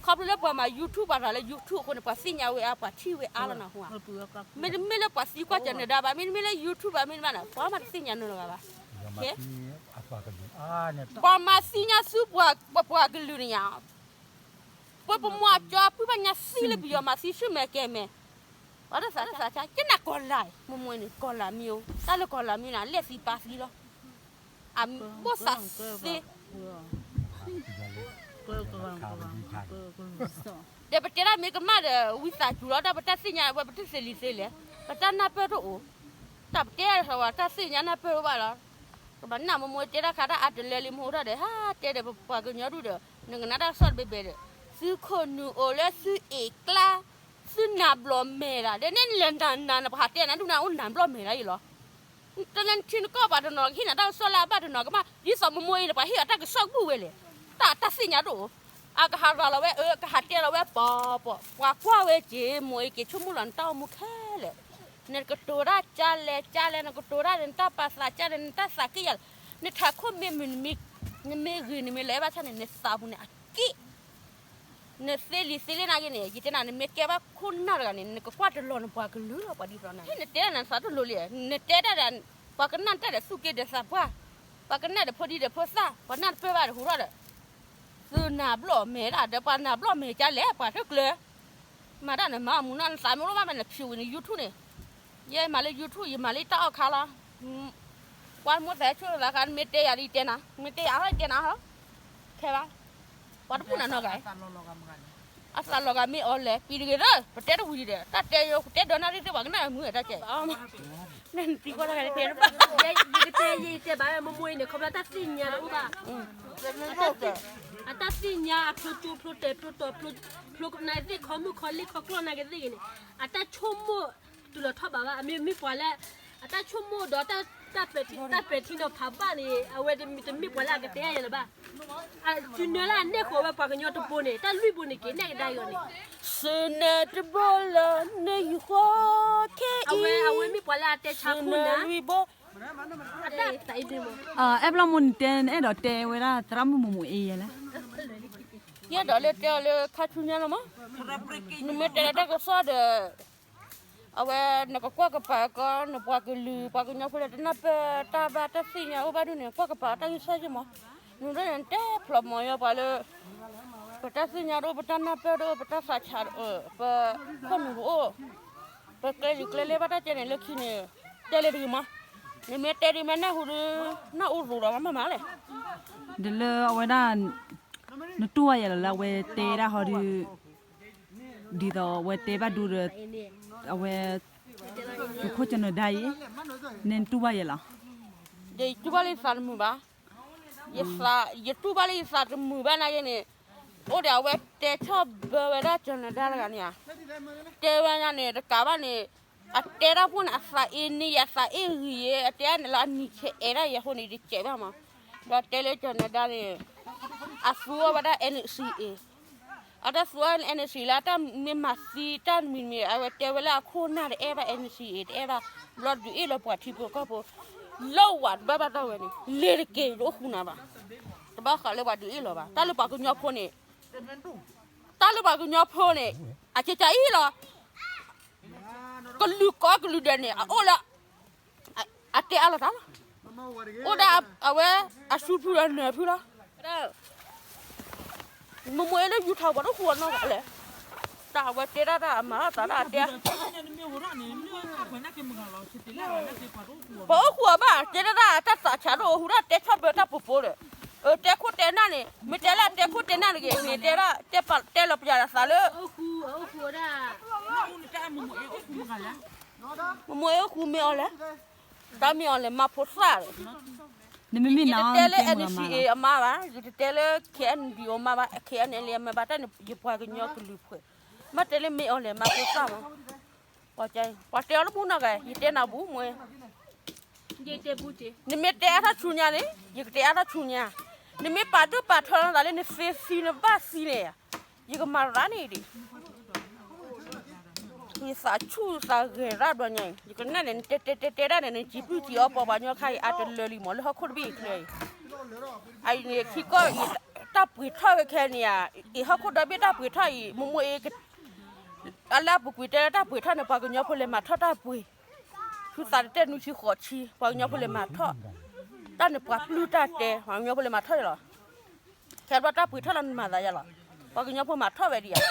ခီဖျိလၢပှၤမၤ YouTube ပှၤရၤလၢ YouTube အဃိန့ၣ် ပှၤသ့ၣ်ညါဝဲအါ ပှၤထံၣ်ဝဲအါလီၤနၢ်ဟူဧါ, မ့တမ့ၢ်လၢပှၤသံကွၢ်ကၠီၤနဲၤဒါဘၣ် မ့တမ့ၢ်လၢ YouTube ဘၣ် မ့တမ့ၢ်န့ၣ် ပှၤမၤတသ့ၣ်ညါနီတဂၤဘၣ်, ပှၤမၤသံညါဆူပှၤကလုာ်န့ၣ်ညါ ပှၤပမိၢ်အကၠီပုၢ်ဘၣ်ညါသံလၢပယီၤမၤသံဆူမဲာ်ကဲၤမဲာ်, ပှၤတသးတသးဆါ ကနၣ်ကီၤလၤ, မိၢ်မိၢ်န့ၣ် ကီၤလၤမံၤအိၣ် တၢ်လၢကီၤလၤမံၤန့ၣ် အလဲၣ်သံပၢ်သံလီၤ, အဘိၣ်သးသ့ ဒီးပတဲဒၣ်မ့ၢ်ကမၣ်ဒီး ဝံသးစူၤလီၤ တၢ်ပတၢ်သ့ၣ်ညါ ပဝဲပတသ့လံာ်သ့လဲၣ်, ပတၢ်နၢ်ပၢၢ်တအိၣ်, တၢ်ပတဲဒၣ်ဝဲတၢ်သ့ၣ်ညါနၢ်ပၢၢ်တအိၣ်ဘၣ်လီၤ, ကဘၣ်နၢ်မိၢ်မိၢ်တဲတၢ်ခါတၢ်အါတလၢလံ မိၢ်အိၣ်ထီၣ်ဒီး ဟးတဲဒီးပပှၤကညီဒူၣ်ဒီး နကနၣ်တၢ်ကစီၣ်တဘဲဘဲဒီး သုခိၣ်နူာ်အိၣ်လၢသုအ့ၣ်ကျါ သုနၢ်ဘျီၣ်မဲာ်ဒၣ် ဒီးန့ၣ်လဲၤနၤနၤ နပှၤဟးတဲနၤဒူၣ်နၤအိၣ်နၢ်ဘျီၣ်မဲာ်ဒၣ်အံၤလီၤ, တလၢနထံနကီၢ်ပှၤတနီၤကဟ့ၣ်နၤတၢ်ကစီၣ်လၢအဘၣ်တနီၤကမၣ် ဒ်သိးမိၢ်မိၢ်အံၤန့ၣ် ပှၤဟ့ၣ်အီၤတၢ်ကစီၣ်ကဘူၣ်ဝဲလဲၣ်, တၢ်တၢ်သ့ၣ်ညါတအိၣ်, အကဟးရၤလီၤဝဲအၢ ကဟးတဲလီၤဝဲပီၤပီၤ ပှၤကွၢ်ဝဲက့ၤ မိၢ်အံၤက့ၤဆိကမိၣ်လီၤနတၢ်အိၣ်မူခဲလၢာ်, နကတိၤတၢ်ကလဲၣ်ကလဲၣ် နကတိၤတၢ်ဒီးနတၢ်ပာ်သးကလဲၣ် နတၢ်သးက့ၣ်ယၤလဲၣ်, နထးခိၣ်မ့ၢ်မုာ် နမ့ၢ်ဂ့ၤ နမ့ၢ်လဲၤဘၣ်ဆၣ်န့ၣ် နသးပူၤန့ၣ်အက့ၣ် နသ့လံာ်သ့လဲၣ်နာ်က့န့ၣ် ယတဲနၤ နမ့ၢ်ကဲဘၣ်ခိၣ်နၢ်တဂၤန့ၣ် နကကွၢ်တလီၤနပှၤကလုာ်လီၤ ပှၤဒ်သိးနၤ နတဲဒၣ်နသးတလိၤလံ, နတဲဒၣ်ဒီး ပှၤကနၣ်တၢ်ဒီးသူၣ်က့ဒီးသးပှၢ်, ပှၤကနၣ်ဒီးဖိဒံဒီးဖိသၣ် ပှၤနၢ်တပၢၢ်ဘၣ်ဒီးဟူထီၣ်ဒီး သုနၢ်ဘျီၣ်မဲာ်ဒၣ်ဒီး ပှၤနၢ်ဘျီၣ်မဲာ်ကလဲၣ် ပှၤတကျၢၤ, မၤတၢ်နမၤအမူးနီၢ် နသးမ့ၢ်လိၣ်ဘၣ်မး နဖၠူးဝံၤန YouTube န့ၣ်, ယဲမၤလၢ YouTube ယမၤလၢတၢ်အီၣ်ခါလီၤ, ကွၢ်မူသးဆိၣ်သးခါ နမ့ၢ်တဲယၤဒီးယတဲနၤ, မ့ၢ်တဲယၤဟီတဲနၤဟီ, ခဲဘၣ်, ပှၤတပူၤနၤနီတဂၤ အသးလီၤဂာ်မ့ၢ်အီၤလဲၣ် ပံၤတဂ့ၤဒီး ပတဲတဝံၤဒီး တၢ်တဲယိ ကတဲဒီးနၣ်ရံၣ်သ့ၣ် ပှၤကနၣ်မုာ်တၢ်ကဲ, နသံကွၢ်တဂၤတဲတဘၣ်, ယကတဲယတဲဘၣ် မိၢ်မိၢ်အံၤန့ၣ် ခီဖျိတၢ်သ့ၣ်ညါတအိၣ်ဘၣ်, အတၢ်သ့ၣ်ညါအဖျိကၠိဖျိတဲာ်ဖျိတီၤဖျိ ဖျိနာ်က့သ့ၣ် ခီမုၢ်ခီလ့ၢ်ခီကျီၢ်နာ်က့သ့ၣ်ဂ့ၤန့ၣ် အတၢ်ဆိကမိၣ် တုၤလီၤထီၣ်ဘးဘၣ် အမ့ၢ်မ့ၢ်ပှၤလၢ အတၢ်ဆိကမိၣ်ဒီး တၢ်ပဲာ်ထံနီၤဖးဘၣ်န့ၣ် အဝဲတမ့ၢ်ပှၤလၢအကတဲယၤလၢၤဘၣ်, တုၤနၢၤလၢအနဲၣ်ဃီၤဝဲပှၤကညီတဘိန့ၣ် တၢ်လွံၢ်ဘိန့ၣ်က့ၤနဲၣ်ကဒါအီၤန့ၣ်, စူနၢတဘိလၢနယူၢ်ဃီခဲအံၤ, အဝဲမ့ၢ်ပှၤလၢအတဲဆါခိၣ်နၢ်, အဲၣ်ဘျီမိၢ်နတဲ နအဲၣ်ဒိးတဲဝဲဒၣ်သရၣ်မုၣ်မိၢ်မိၢ်အံၤယဲလဲၣ်, ယအဲၣ်ဒိးလၢတဲအီၤလၢခါဆူညါလီၤမး, နမ့ၢ်တဲလၢတၢ်ကစီၣ်ဒီး အဝဲနကကွၢ်ကပၤကီ နပှၤကလုာ် ပှၤကညီဖိလၢတနၢ်ပၢၢ်တၢ်ဘၣ်တၢ်သ့ၣ်ညါအိၣ်ဘၣ်ဒ်န့ၣ် ကွၢ်ကပၤတၢ်ဂံၢ်စၢ်ယ့ၢ်မး, နဒိၣ်န့ၣ်တဲဖျိးမီၤယီၤပှၤလၢ ပတၢ်သ့ၣ်ညါတအိၣ် ပတၢ်နၢ်ပၢၢ်တအိၣ် ပတၢ်သးဆးတအိၣ် ပခိၣ်နူာ်တအိၣ် ပကျဲဒ်ကျဲလဲၢ်ဘၣ်တၢ်ကဲန့ၣ်လၢခံန့ၣ် တဲလၢတဂ့ၤမး, နမ့ၢ်တဲဒ်မ့ၢ်နၢ်ဟူဒ် နၢ်အိၣ်ရိၤဒီးမးမးလဲၣ်, ဒီးလၢအဝဲဒၣ် နတူၢ်ဘၣ်ယဲလီၤလၢအဝဲတဲဒၣ်ဟီဒီး ဒ်သိးအဝဲတဲဘၣ်ဒိဒီး အဝဲ သုးခိၣ်ကၠီၤနၢၤဒါအံၤ နတူၢ်ဘၣ်ယဲလီၤ, ဒီးယတူၢ်ဘၣ်လၢယသးတမုာ်ဘၣ်, ယတူၢ်ဘၣ်လၢယသးတမုာ်ဘၣ်နာ်က့န့ၣ်, အိၣ်ဒီးအဝဲတဲဆီၣ်ဘၢဝဲဒၣ်ကၠီၤနၢၤဒါတဂၤန့ၣ်ဧါ, တဲဝဲဒၣ်န့ၣ် တကးဘၣ်န့ၣ်, အတဲတၢ်ဖိန့ၣ် အသးအ့န့ၢ်ယၤ သးအ့ဂ့ၤယဲ အတဲဒၣ်န့ၣ်လၢအနံၤဆဲးအဲၣ်ဒၣ်ယဲအဃိန့ၣ် တစဲးဘၣ်မး, ဒီးတဲလၢကၠီၤနၢၤဒါန့ၣ် အသူအီၤဝဲဒၣ် NCA အတၢ်သူအီၤ NCA လၢအတၢ်မ့ၢ်မၤသံတၢ်မံၤမံၤ အဝဲတဲဝဲလၢအခိၣ်နၢ်တအဲၣ်ဘၣ် NCA တအဲၣ်ဘၣ်, ဘျီဒုးအ့ၣ်လီၤပှၤထံဖိကီၢ်ဖိ, လၢဝၤတဘၣ်ဘၣ်တၢ်ဝဲန့ၣ် လဲၤတက့ၢ်တအိၣ်ဃုာ်နၤဘၣ်, တဘၣ်ဃးလၢပှၤဒုးအ့ၣ်လီၤဘၣ်, တၢ်လၢပှၤကညီဖိန့ၣ်, တၢ်လၢပှၤကညီဖိန့ၣ်, အကကအံၣ်လီၤ ကလုာ်ကိးကလုာ်ဒဲးန့ၣ် အအိၣ်လၢ အတဲအါလီၤတၢ်လီၤ, အိၣ်ဒၣ်အဝဲ အစုဖုဒီးနၢၤဖုလီၤ, မိၢ်မိၢ်အ့လၢယူထီၣ်ပှၤတအိၣ်ဃုာ်အီၤနီတဂၤလဲၣ်, တၢ်အဝဲတဲဒၣ်တၢ်အမၤလီၤသးဒၣ်အတဲ ပှၤအိၣ်ဃုာ်အီၤဘၣ် တဲဒၣ်တၢ်သးဆးဒိၣ်ဟူဒၣ်တဲဆီၣ်ဘၢတၢ်ပူၤပူၤဒီး, တဲခိၣ်တဲနၢ်န့ၣ် မ့ၢ်တဲလၢတဲခိၣ်တဲနၢ်တဂ့ၤ မ့ၢ်တဲဒၣ်တဲလီၤပယၤသးလၢ မိၢ်မိၢ်အ့အိၣ်ဃုာ်မ့ၢ်အီၤလဲၣ်, တၢ်မ့ၢ်အီၤလဲၣ် မၤဖိသၣ်ဒီး နမ့မ့ၢ်န ယတတဲလၢ NCA အမါဘၣ်, ယတတဲလၢ KNDO အမါဘၣ်, KNLA အမါဘၣ်, တၢ်န့ၣ် ယပှၤကညီကလုာ်ဖှဲး, မ့ၢ်တဲလၢမ့ၢ်အီၤလဲၣ် မၤဖိသၣ်မး, ပှၤတဲအီၤတဘူၣ်နီၢ်ဂၤ ယတဲနၤဘူၣ်မ့ၢ်, နမ့ၢ်တဲအါထီၣ်ဆူညါန့ၣ် ယကတဲအါထီၣ်ဆူညါ, နမ့ၢ်ပာ်ဒိၣ်ပာ်ထီလီၤသးလၢနသ့သံနဘၣ်သံန့ၣ် ယကမၤရၤန့ၣ်ဒံး ယသးဆူၣ်သးဂဲၤရၣ်ဘျီညါအံၤ ယကနၣ်န့ၣ် နတဲတဲတဲတဲဒၣ်န့ၣ် နစံးဘျုးစံးအီပှၤပှၤညီခါအံၤ အတလၢလံမး လၢဟီၣ်ခိၣ်တဘ့ၣ်အံၤချၢအံၤ, အအံၤန့ၣ် ခံကီၢ်အံၤ တၢ်ပှ့ၤထီၣ်ဝဲခဲန့ၣ်ဧါ, အံၤဟီၣ်ခိၣ်ဒီဘ့ၣ်တၢ်ပှ့ၤထီၣ်အံၤ မိၢ်မိၢ်အ့ အလၢအပူၤကွံာ်တဲလၢတၢ်ပှ့ၤထီၣ်န့ၣ် ပှၤကညီဖိလဲၤမၤထီၣ်တၢ်ပှ့ၤ, ဆူသးတတဲနွံဆံဃိးဆံ ပှၤကညီဖိလဲၤမၤထီၣ်, တၢ်န့ၣ်ပှၤပျုၢ်တၢ်တဲ ပှၤကညီဖိလဲၤမၤထီၣ်ယလီၤ ခဲဘျီတၢ်ပှ့ၤထီၣ်လီၤနမၤသးယါလီၤ, ပှၤကညီဖိမၤထီၣ်ဝဲဒံးဧါ,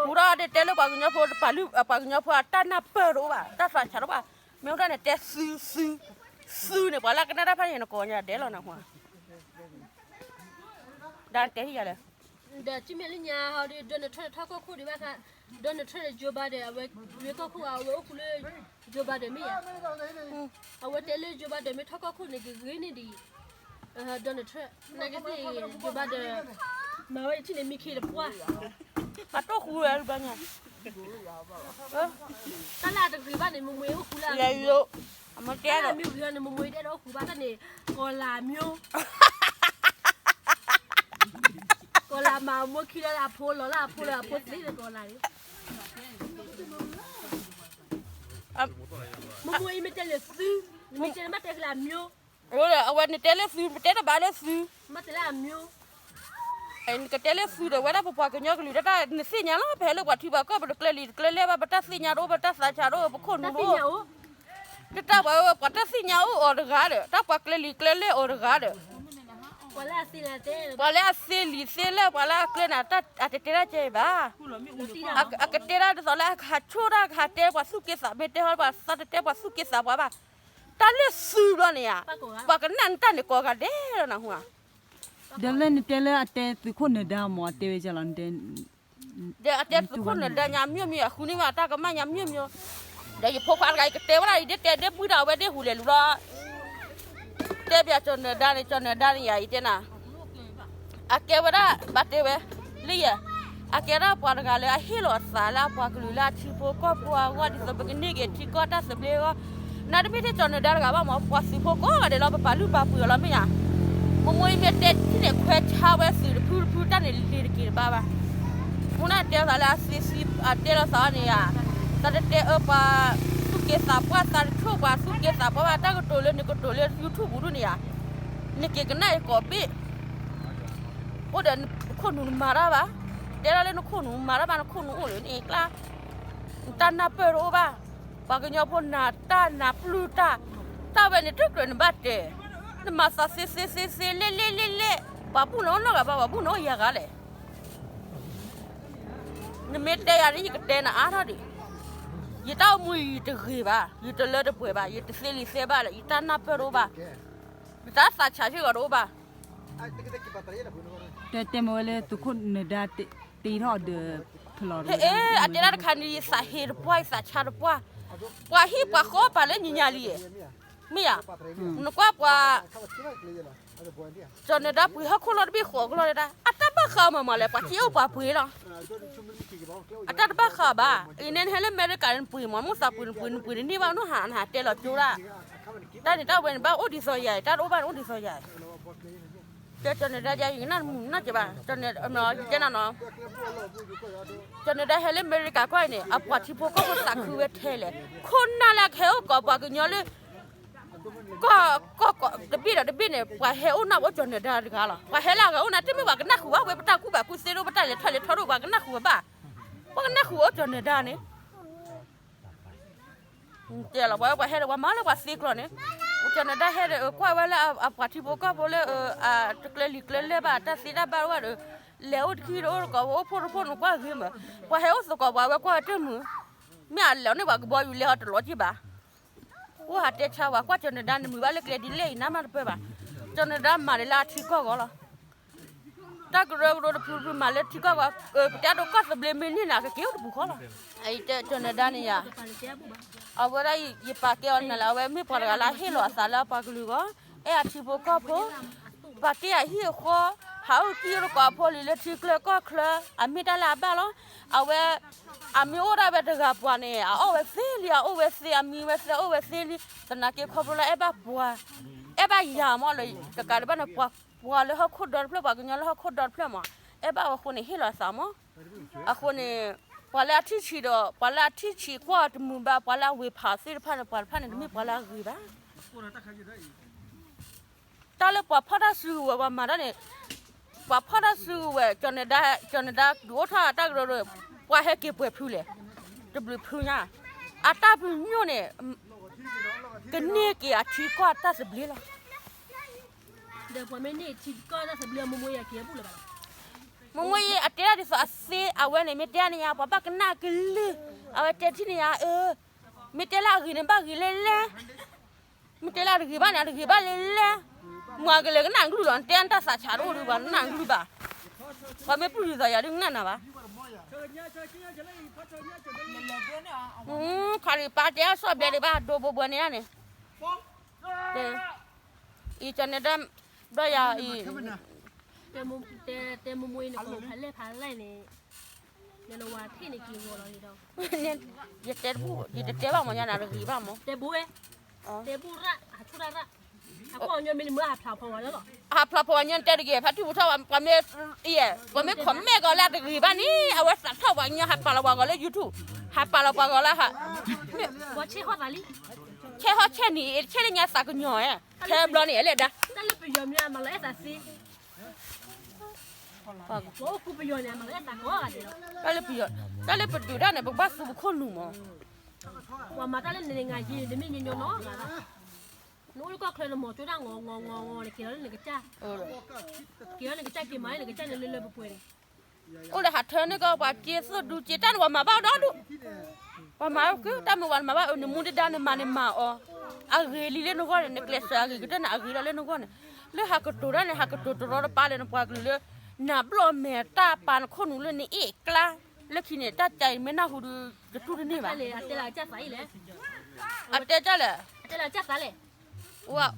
ပူၤထီၣ်ဒ်တဲလၢပှၤကညီဖိတပာ်လုၢ် ပှၤကညီဖိအတၢ်နၢ်ပၢၢ်တအိၣ်ဘၣ် တၢ်သးဆးတအိၣ်ဘၣ်, မ့ၢ်အိၣ်ဒၣ်န့ၣ်တဲသုသု, သုန့ၣ် ပှၤလၢကနၣ်တၢ်ဖးန့ၣ် နကိးညါဒဲးလီၤနဟူဧါ, ဒၣ်တဲဟံၣ်ယၤလဲၣ် ဒီးထံၣ်မဲာ်လၢညါဟီဒီး Donald Trump ထီၣ်ကီၢ်ခိၣ်ဒံးဘၣ်ဃး, Donald Trump ဒီး Joe Biden အဝဲဂ့ၤကီၢ်ခိၣ်ဧါ အဝဲအိၣ်ဃူလၢ Joe Biden မ့ၢ်ဧါ, အဝဲတဲလၢ Joe Biden မ့ၢ်ထီၣ်ကီၢ်ခိၣ်န့ၣ် ကဂ့ၤန့ၢ်ဒံး Donald Trump နာ်က့သ့ၣ် Joe Biden မၤဝဲယထံၣ်န့ၣ် မံခ့တပှၢ်, ပှၤတိၢ်ဃူဝဲဘျီညါ, တၢ်လၢအတဂ့ၤဘၣ်န့ၣ် မိၢ်မိၢ်အိၣ်ဃူလၢအဂ့ၤ, အမ့ၢ်တဲလၢအမ့ၢ်ဂ့ၤန့ၣ် မိၢ်မိၢ်တဲဒီးအိၣ်ဃူဘၣ်တၢ်န့ၣ် ကီၤလၤမျိုး ကိးလၢအမၤအမိၢ်ခံလၢအဖိလီၤလၢအဖိလၢအဖိသ့လၢကိးလၢ်န့ၣ်, မိၢ်မိၢ်အံၤမ့ၢ်တဲလၢသု, နမ့ၢ်တဲနဘၣ်တဲကလၢအမျိုး, အဝဲနတဲလၢသု ပတဲတဘၣ်လၢသု, မ့ၢ်တဲလၢအမျိုး, နကတဲလၢသုဒီး ဝဲဒၣ်ပပှၤကညီကလုာ်တၢ် နသ့ၣ်ညါလီၤ ပဟဲလၢပှၤထံပှၤကီၢ် ပတကျဲလံာ်တကျဲလဲၢ်ဘၣ် ပတၢ်သ့ၣ်ညါတအိၣ် ပတၢ်သးဆးတအိၣ် ပခိၣ်နူာ်တအိၣ်, တၢ်ပှၤဝဲပှၤတၢ်သ့ၣ်ညါအိၣ်အီၤတဂၤဒီး တၢ်ပှၤကျဲလံာ်ကျဲလဲၢ်အီၤတဂၤဒီး ပှၤလၢအသ့လံာ်သ့လဲၢ် ပှၤလၢအကျဲန့ၣ် အတတဲတၢ်ကဲဘၣ်. အကတဲတၢ်ဒ်သိးလၢအကဟးဆိၣ်တၢ် ကဟးတဲပှၤသူၣ်က့သး မ့ၢ်တဲဟီပှၤသးတတဲပှၤသူၣ်က့သးပှၤဘၣ်. တၢ်လၢသုဘျီန့ၣ်ဧါ, ပှၤကနၣ်နတၢ်န့ၣ်ကိးဂၤဒဲးလီၤနဟူဧါ. ဒီးလၢနတဲလၢအတဲသုးခိၣ်နၢၤဒါမ့ၢ် အတဲဝဲကလီၤ နတဲ ဒီးအတဲသုးခိၣ်နၢၤဒါညါ မျိုးမျိုး အဃုန့ၢ်မးတၢ်ကမၣ်ညါ မျိုးမျိုး, ဒီးယဖိခွါတဂၤ ယကတဲဝဲဒၣ် ယဒ်တဲဒ်ပှံၢ်ဒီးအဝဲဒ်ဟူးလဲၤလူၤလီၤ. တဲပၠးကၠီၤနၢၤဒါန့ၣ် ကၠီၤနၢၤဒါန့ၣ်ယၤ ယတဲနၤ, အကဲဝဲဒၣ် ဘၣ်တဲဝဲ လၢယဲ, အကဲဒၣ်ပှၤတဂၤလၢအဟ့ၣ်လီၤအသးလၢအပှၤကလုာ်လၢအထံဖိကီၢ်ဖိအဂီၢ် ဒ်သိးပကန့ၢ်က့ၤထံကီၢ်တၢ်သဘျ့အဂီၢ်, နတမ့ၢ်ထဲကၠီၤနၢၤဒါတဂၤဘၣ်မး ပှၤသုးဖိကိးဂၤဒဲးလီၤ ပပာ်လုၢ်ပာ်ပှ့ၤအီၤလီၤ မ့ၢ်ယၤ. မိၢ်မိၢ်အံၤမ့ၢ်တဲထံၣ်န့ၣ် ခွဲးဆါဝဲသုးတဖုတဖု တၢ်န့ၣ်လ့ၤတက့ၤတဘၣ်ဘၣ်. မူနၢ်တဲသးလၢအသ့သံ အတဲလီၤသးန့ၣ်ယၤ, သးတတဲအၢပှၤသူၣ်က့သးပှၢ် သးတဆိၣ်ပှၤသူၣ်က့သးပှၢ်ဘၣ် တၢ်ကတိၤလၢနကတိၤလၢ YouTube ပူၤဒ်န့ၣ်ယၤ, နက့ၤကနၣ်အံၤကိးဘ့ၣ်, အိၣ်ဒီးနခိၣ်နူာ်နမၤတၢ်ဘၣ်, တဲဒၣ်လၢနခိၣ်နူာ်မၤတၢ်ဘၣ် နခိၣ်နူာ်အိၣ်လၢနအကျါ, နတၢ်နၢ်ပၢၢ်တအိၣ်ဘၣ်, ပှၤကညီဖိနၤတၢ်နၢ်ပျုၢ်တၢ်, တၢ်ဝဲန့ၣ်တကြၢးနဘၣ်တဲ, နမၤသးသ့သ့သ့သ့လဲၣ်လဲၣ်လဲၣ်လဲၣ်, ပှၤဘူၣ်နၤအိၣ်နီတဂၤဘၣ် ပှၤဘူၣ်နၤအိၣ်ယၤဂၤလဲၣ်. နမ့ၢ်တဲယၤဒ် ယကတဲနၤအါထီၣ်ဒံး, ယတၢ်အိၣ်မူယတဂ့ၤဘၣ် ယတလၢတပှဲၤဘၣ် ယတသ့လံာ်သ့ဘၣ်လၢ ယတၢ်နၢ်ပၢၢ်တအိၣ်ဘၣ်, ယတၢ်သးဆးစ့ၢ်ကီးတအိၣ်ဘၣ်. တဲတဲမ့ၢ်ဝဲလၢသုးခိၣ်နၢၤဒါတ့ထီၣ်ဒီး ဖလီၤ အတဲဒၣ်တခါန့ၣ် ယသးဟ့တပှၢ် ယသးဆါတပှၢ်, ပှၤဟံၣ်ပှၤဃီပာ်လၢညါညါလံ, မ့ၢ်ဧါ, နကွၢ်ပှၤ ကၠီၤနၢၤဒါပှ့ၤဟီၣ်ခိၣ်လီၤတဘ့ၣ်ဃီးကလီၤဒၣ် အတၢ်ဘၣ်ဃးမးမးလဲၣ် ပှၤထံၣ်အိၣ်ပှၤပှ့ၤလီၤ, အတၢ်တဘၣ်ဃးဘၣ်, အံၤန့ၣ်နဟဲလၢအမဲရကၤန့ၣ် နပှ့ၤမး မိၢ်သးပှ့ၤ နပှ့ၤ နပှ့ၤတန့ၢ်ဘၣ် နဟးနဟးတဲလီၤကၠိဒၣ်, တၢ်န့ၣ်တၢ်ဝဲန့ၣ် ဘၣ်အိၣ်ဒ်သိးယၤ တၢ်တအိၣ်ဘၣ်န့ၣ်အိၣ်ဒ်သိးယၤ, ကၠီၤနၢၤဒါယၤ ယကနၣ်မုာ်နၢ်က့ၤဘၣ်, ယတဲနၤနီၤ, ကၠီၤနၢၤဒါဟဲလၢအမဲရကၤကွၢ်အံၤန့ၣ် အပှၤထံဖိကီၢ်ဖိသးခုဝဲထဲလဲၣ်, ခိၣ်နၢ်လၢအကဟဲအိၣ်ကိးပှၤကညီလၢ ကီၢ်ကီၢ်တဘ့ၣ်ဒီးတဘ့ၣ်န့ၣ် ပှၤဟဲအိၣ်နၢ်အိၣ်ကၠီၤနၢၤဒါတဂၤလီၤ, ပှၤဟဲလၢအဂၤအိၣ်နၢ် တမ့ၢ်ပှၤကနၣ်ဃုာ်ဘၣ် ဝဲပတၢ်ကူၣ်ဘၣ်ကူၣ်သ့ဒိၣ် ပတၢ်လဲၤထီၣ်လဲၤထီဒိၣ် ပှၤကနၣ်ဃုာ်ဝဲဘၣ်, ပှၤကနၣ်ဃုာ်အိၣ်ကၠီၤနၢၤဒါန့ၣ် တဲလီၤ ပှၤဝဲပှၤဟဲဒီး ပှၤမၤလၢပှၤသ့ကျီၤန့ၣ်, ကၠီၤနၢၤဒါဟဲဒီး ကွၢ်ဝဲလၢအပှၤထံဖိကီၢ်ဖိလၢ တကျဲလံာ်ကျဲလဲၢ်ဘၣ် တၢ်သ့တၢ်ဘၣ်ဝဲဒီး လဲၤအိၣ်တခံတအိၣ်တကိး ပအိၣ်ဖှိၣ်တဖှိၣ်နကွၢ်ဂ့ၤမး, ပှၤဟဲအိၣ်သကိးပှၤဝဲကွၢ်ဝဲတမုာ်, မ့ၢ်အလဲၤန့ၢ်ပှၤကဘီယူၤလဲၤဟီတလီၤက့ၤဘၣ်, အိၣ်ဟးတဲဆါဝဲ ကွၢ်ကၠီၤနၢၤဒါ နမုာ်ဘၣ်လၢကျဲဒ်လဲၣ်အံၤ နါမးတပၢၢ်ဘၣ်, ကၠီၤနၢၤဒါမၤန့ၢ်လၢအထံကီၢ်ဂီၢ်လီၤ. တၢ်ကရၢကရိတဖုတဖုမၤလၢထံကီၢ်ဂီၢ်, ပတဲဒိးကီၢ်သဘျ့မ့ၢ်န့ၢ်နၤ ကက့ၤအိၣ်တပူၤဃီလီၤ. အကၠီၤနၢၤဒါန့ၣ်ယၤ, အဝဲဒၣ်ယပာ်ကဲအီၤနၤလၢ အဝဲမ့ၢ်ပှၤတဂၤလၢအဟ့ၣ်လီၤအသးလၢအပှၤကလုာ်ဂီၢ်, အဲၣ်အထံဖိကီၢ်ဖိ, ပာ်တ့ၢ်အဟံၣ်အဃီ, ဟးအိၣ်ကံၢ်အိၣ်တကိးအဖိလံၤလၢထံကျၢၢ်ကီၢ်ချၢ, အမ့ၢ်တၢ်လၢအဘၣ်လီၤ. အဝဲ အမ့ၢ်အိၣ်ဒၣ်ဝဲတဂၤပှၤန့ၣ် အအီၣ်ဝဲသ့လံ အအိၣ်ဝဲသ့ အမံဝဲသ့ အအိၣ်ဝဲသ့လံ, သနာ်က့ခီဖျိလၢအဲၣ်ဘၣ်ပှၤ, အဲၣ်ဘၣ်ယၤမးလၢ တကးဒံးဘၣ်န့ၣ် ပှၤလၢဟီၣ်ခိၣ်ဒီတဖျၢၣ် ပှၤကညီလၢဟီၣ်ခိၣ်ဒီတဖျၢၣ်မး, အဲၣ်ဘၣ်ဝဲအဃိန့ၣ် ဟ့ၣ်လီၤသးမး. အဃိန့ၣ် ပှၤလၢအထံၣ်ဆံးဒီး ပှၤလၢအထံၣ်ဆံးကွၢ်တမုာ်ဘၣ် ပှၤလၢအဝ့ၤဖးသ့ၣ်တဖၣ်န့ၣ် ပှၤတဖၣ်န့ၣ် တမ့ၢ်ပှၤလၢအဂ့ၤဘၣ်. တၢ်လၢပှၤဖီၣ်တၢ်စုကဝဲၤ ပှၤမၤတၢ်န့ၣ်, ပှၤဖီၣ်တၢ်စုကဝဲၤ ကၠီၤနၢၤဒါ ကၠီၤနၢၤဒါဒုးအိၣ်ထီၣ်အတၢ်ကရၢကရိ, ပှၤဟဲက့ၤပှဲၤဖုလဲၣ်, တဘျုးဖုညါ, အတၢ်ပညိၣ်န့ၣ် ကန့ၢ်က့ၤအထံကီၢ်တၢ်သဘျ့လီၤ. ဒီးပှၤမ့ၢ်န့ၢ်ထံကီၢ်တၢ်သဘျ့ မိၢ်မိၢ်ယၤက့ၤအဘူၣ်လၢၤဘၣ်လီၤ. မိၢ်မိၢ်ယၤ အတဲဒၣ်ဒ်သိးအသ့ အဝဲန့ၣ် မ့ၢ်တဲန့ၣ်ယါ ပှၤဘၣ်ကနၣ်ကလုၢ်, အဝဲတဲထံၣ်န့ၣ်ယါ အၢ, မ့ၢ်တဲလၢအဂ့ၤန့ၣ် ဘၣ်ဂ့ၤလဲၣ်လဲၣ် မ့ၢ်တဲလၢတဂ့ၤဘၣ်န့ၣ် တဂ့ၤဘၣ်လဲၣ်လဲၣ်, မ့ၢ်ကလဲၤကနၣ်ကလုၢ်လီၤ နတဲတၢ်သးဆးတအိၣ်ဒီး ပှၤနနၢ်ကလုၢ်ဘၣ်, ပှၤမ့ၢ်ပျုၢ်ဒ်သိးယၤဒုးကနၣ်နၤဘၣ်. ခါဒံးပၢ်တဲအဆီၣ်ဘျဲဒံးဘၣ် ဒိဘိဘိန့ၣ်န့ၣ်, အံၤကန့ၣ်ဒၣ် ဘျီယၤအံၤ တဲမိၢ်မိၢ်အံၤ နကိးဖးလဲၢ်ဖးလဲၢ်န့ၣ် နဝၤထံၣ်န့ၣ်က့ၤဂီၤလီၤဒီး ယတဲတဘူၣ် ယတတဲဘၣ်မ့ၢ်ညါနၤတဂ့ၤဘၣ်မ့ၢ် တဲဘိဝဲ တဲဘိရၣ် ဟးဆူၣ်ရၣ်ရၣ် အကွၢ်ညီမ့ၢ်လၢမုၢ်ဟးဖျါဖီဝါလီၤလီၤ. ဟးဖျါဖီဝါညီတဲတဂ့ၤ ဖါထံၣ်ပူၤထီၣ်ဝဲ ပှၤမ့ၢ် ပှၤမ့ၢ် comment ကီးလၢအတဂ့ၤဘၣ်န့ၣ် အဝဲသးထီၣ်ပှၤကညီ ဟးပာ်လီၤပှၤဂီၤလၢ YouTube ဟးပာ်လီၤပှၤဂီၤလၢဟး ဆဲးဟီၣ်သးလံ ဆဲးဟီၣ်ဆဲးန့ၣ် ဆဲးလၢညါသးကညီၤ ထဲဘျီန့ၣ် အလဲၤဒါ တၢ်လၢပယီၤမ့ၢ်အမၤလီၤအဲၣ်သးသ့ ပအိၣ်ကူပယီၤန့ၣ် အမၤလီၤအဲၣ်သးကိးဂၤဒဲးလီၤ. တၢ်လၢပယီၤ တၢ်လၢပဒုးတၢ်န့ၣ် ပကဘၣ်သူပခိၣ်နူာ်မး. ပှၤမၤတၢ်လၢနဂၤယံၤ တမ့ၢ်ညီညီနီတဂၤဘၣ်. နအိၣ်လၢကီၢ်ချၢနမီၤကၠိတၢ်ငီၤငီၤငီၤငီၤန့ၣ် က့ၤလီၤလၢနကစၢ် က့ၤလီၤနကစၢ်က့ၤမၤလၢနကစၢ်န့ၣ်လၢလၢပှဲၤပှဲၤန့ၣ် အိၣ်ဒီးဟးထၢန့ၢ်ကီး ပှၤစ့သူၣ်ဒူစ့ တၢ်န့ၣ်ပှၤမၤဘၣ်ဒီဒူၣ် ပှၤမၤကတၢၢ်မ့ၢ်ပှၤမၤဘၣ်အၢ နမူဒါနမၤန့ၣ်မၤအီၤ အဂ့ၤလံလၢနဂီၢ်န့ၣ် နကျဲးစၢးအဂ့ၤကတၢၢ်န့ၣ် အဂ့ၤလီၤလၢနဂီၢ်န့ၣ် လၢဟးကတိၤတၢ်န့ၣ် ဟးကတိၤတရီတပါလၢနပှၤကလုာ်လၢ နဘျီၣ်မဲာ်တၢ်ပာ်နခိၣ်နူာ်လၢနအ့ၣ်အကျါ လၢခံန့ၣ် တၢ်ကဲအံၤမ့ၢ်နၢ်ဟူဒုး တတူၢ်တန့ၢ်ဘၣ် အတဲတၢ်လဲၣ် အိၣ်အီ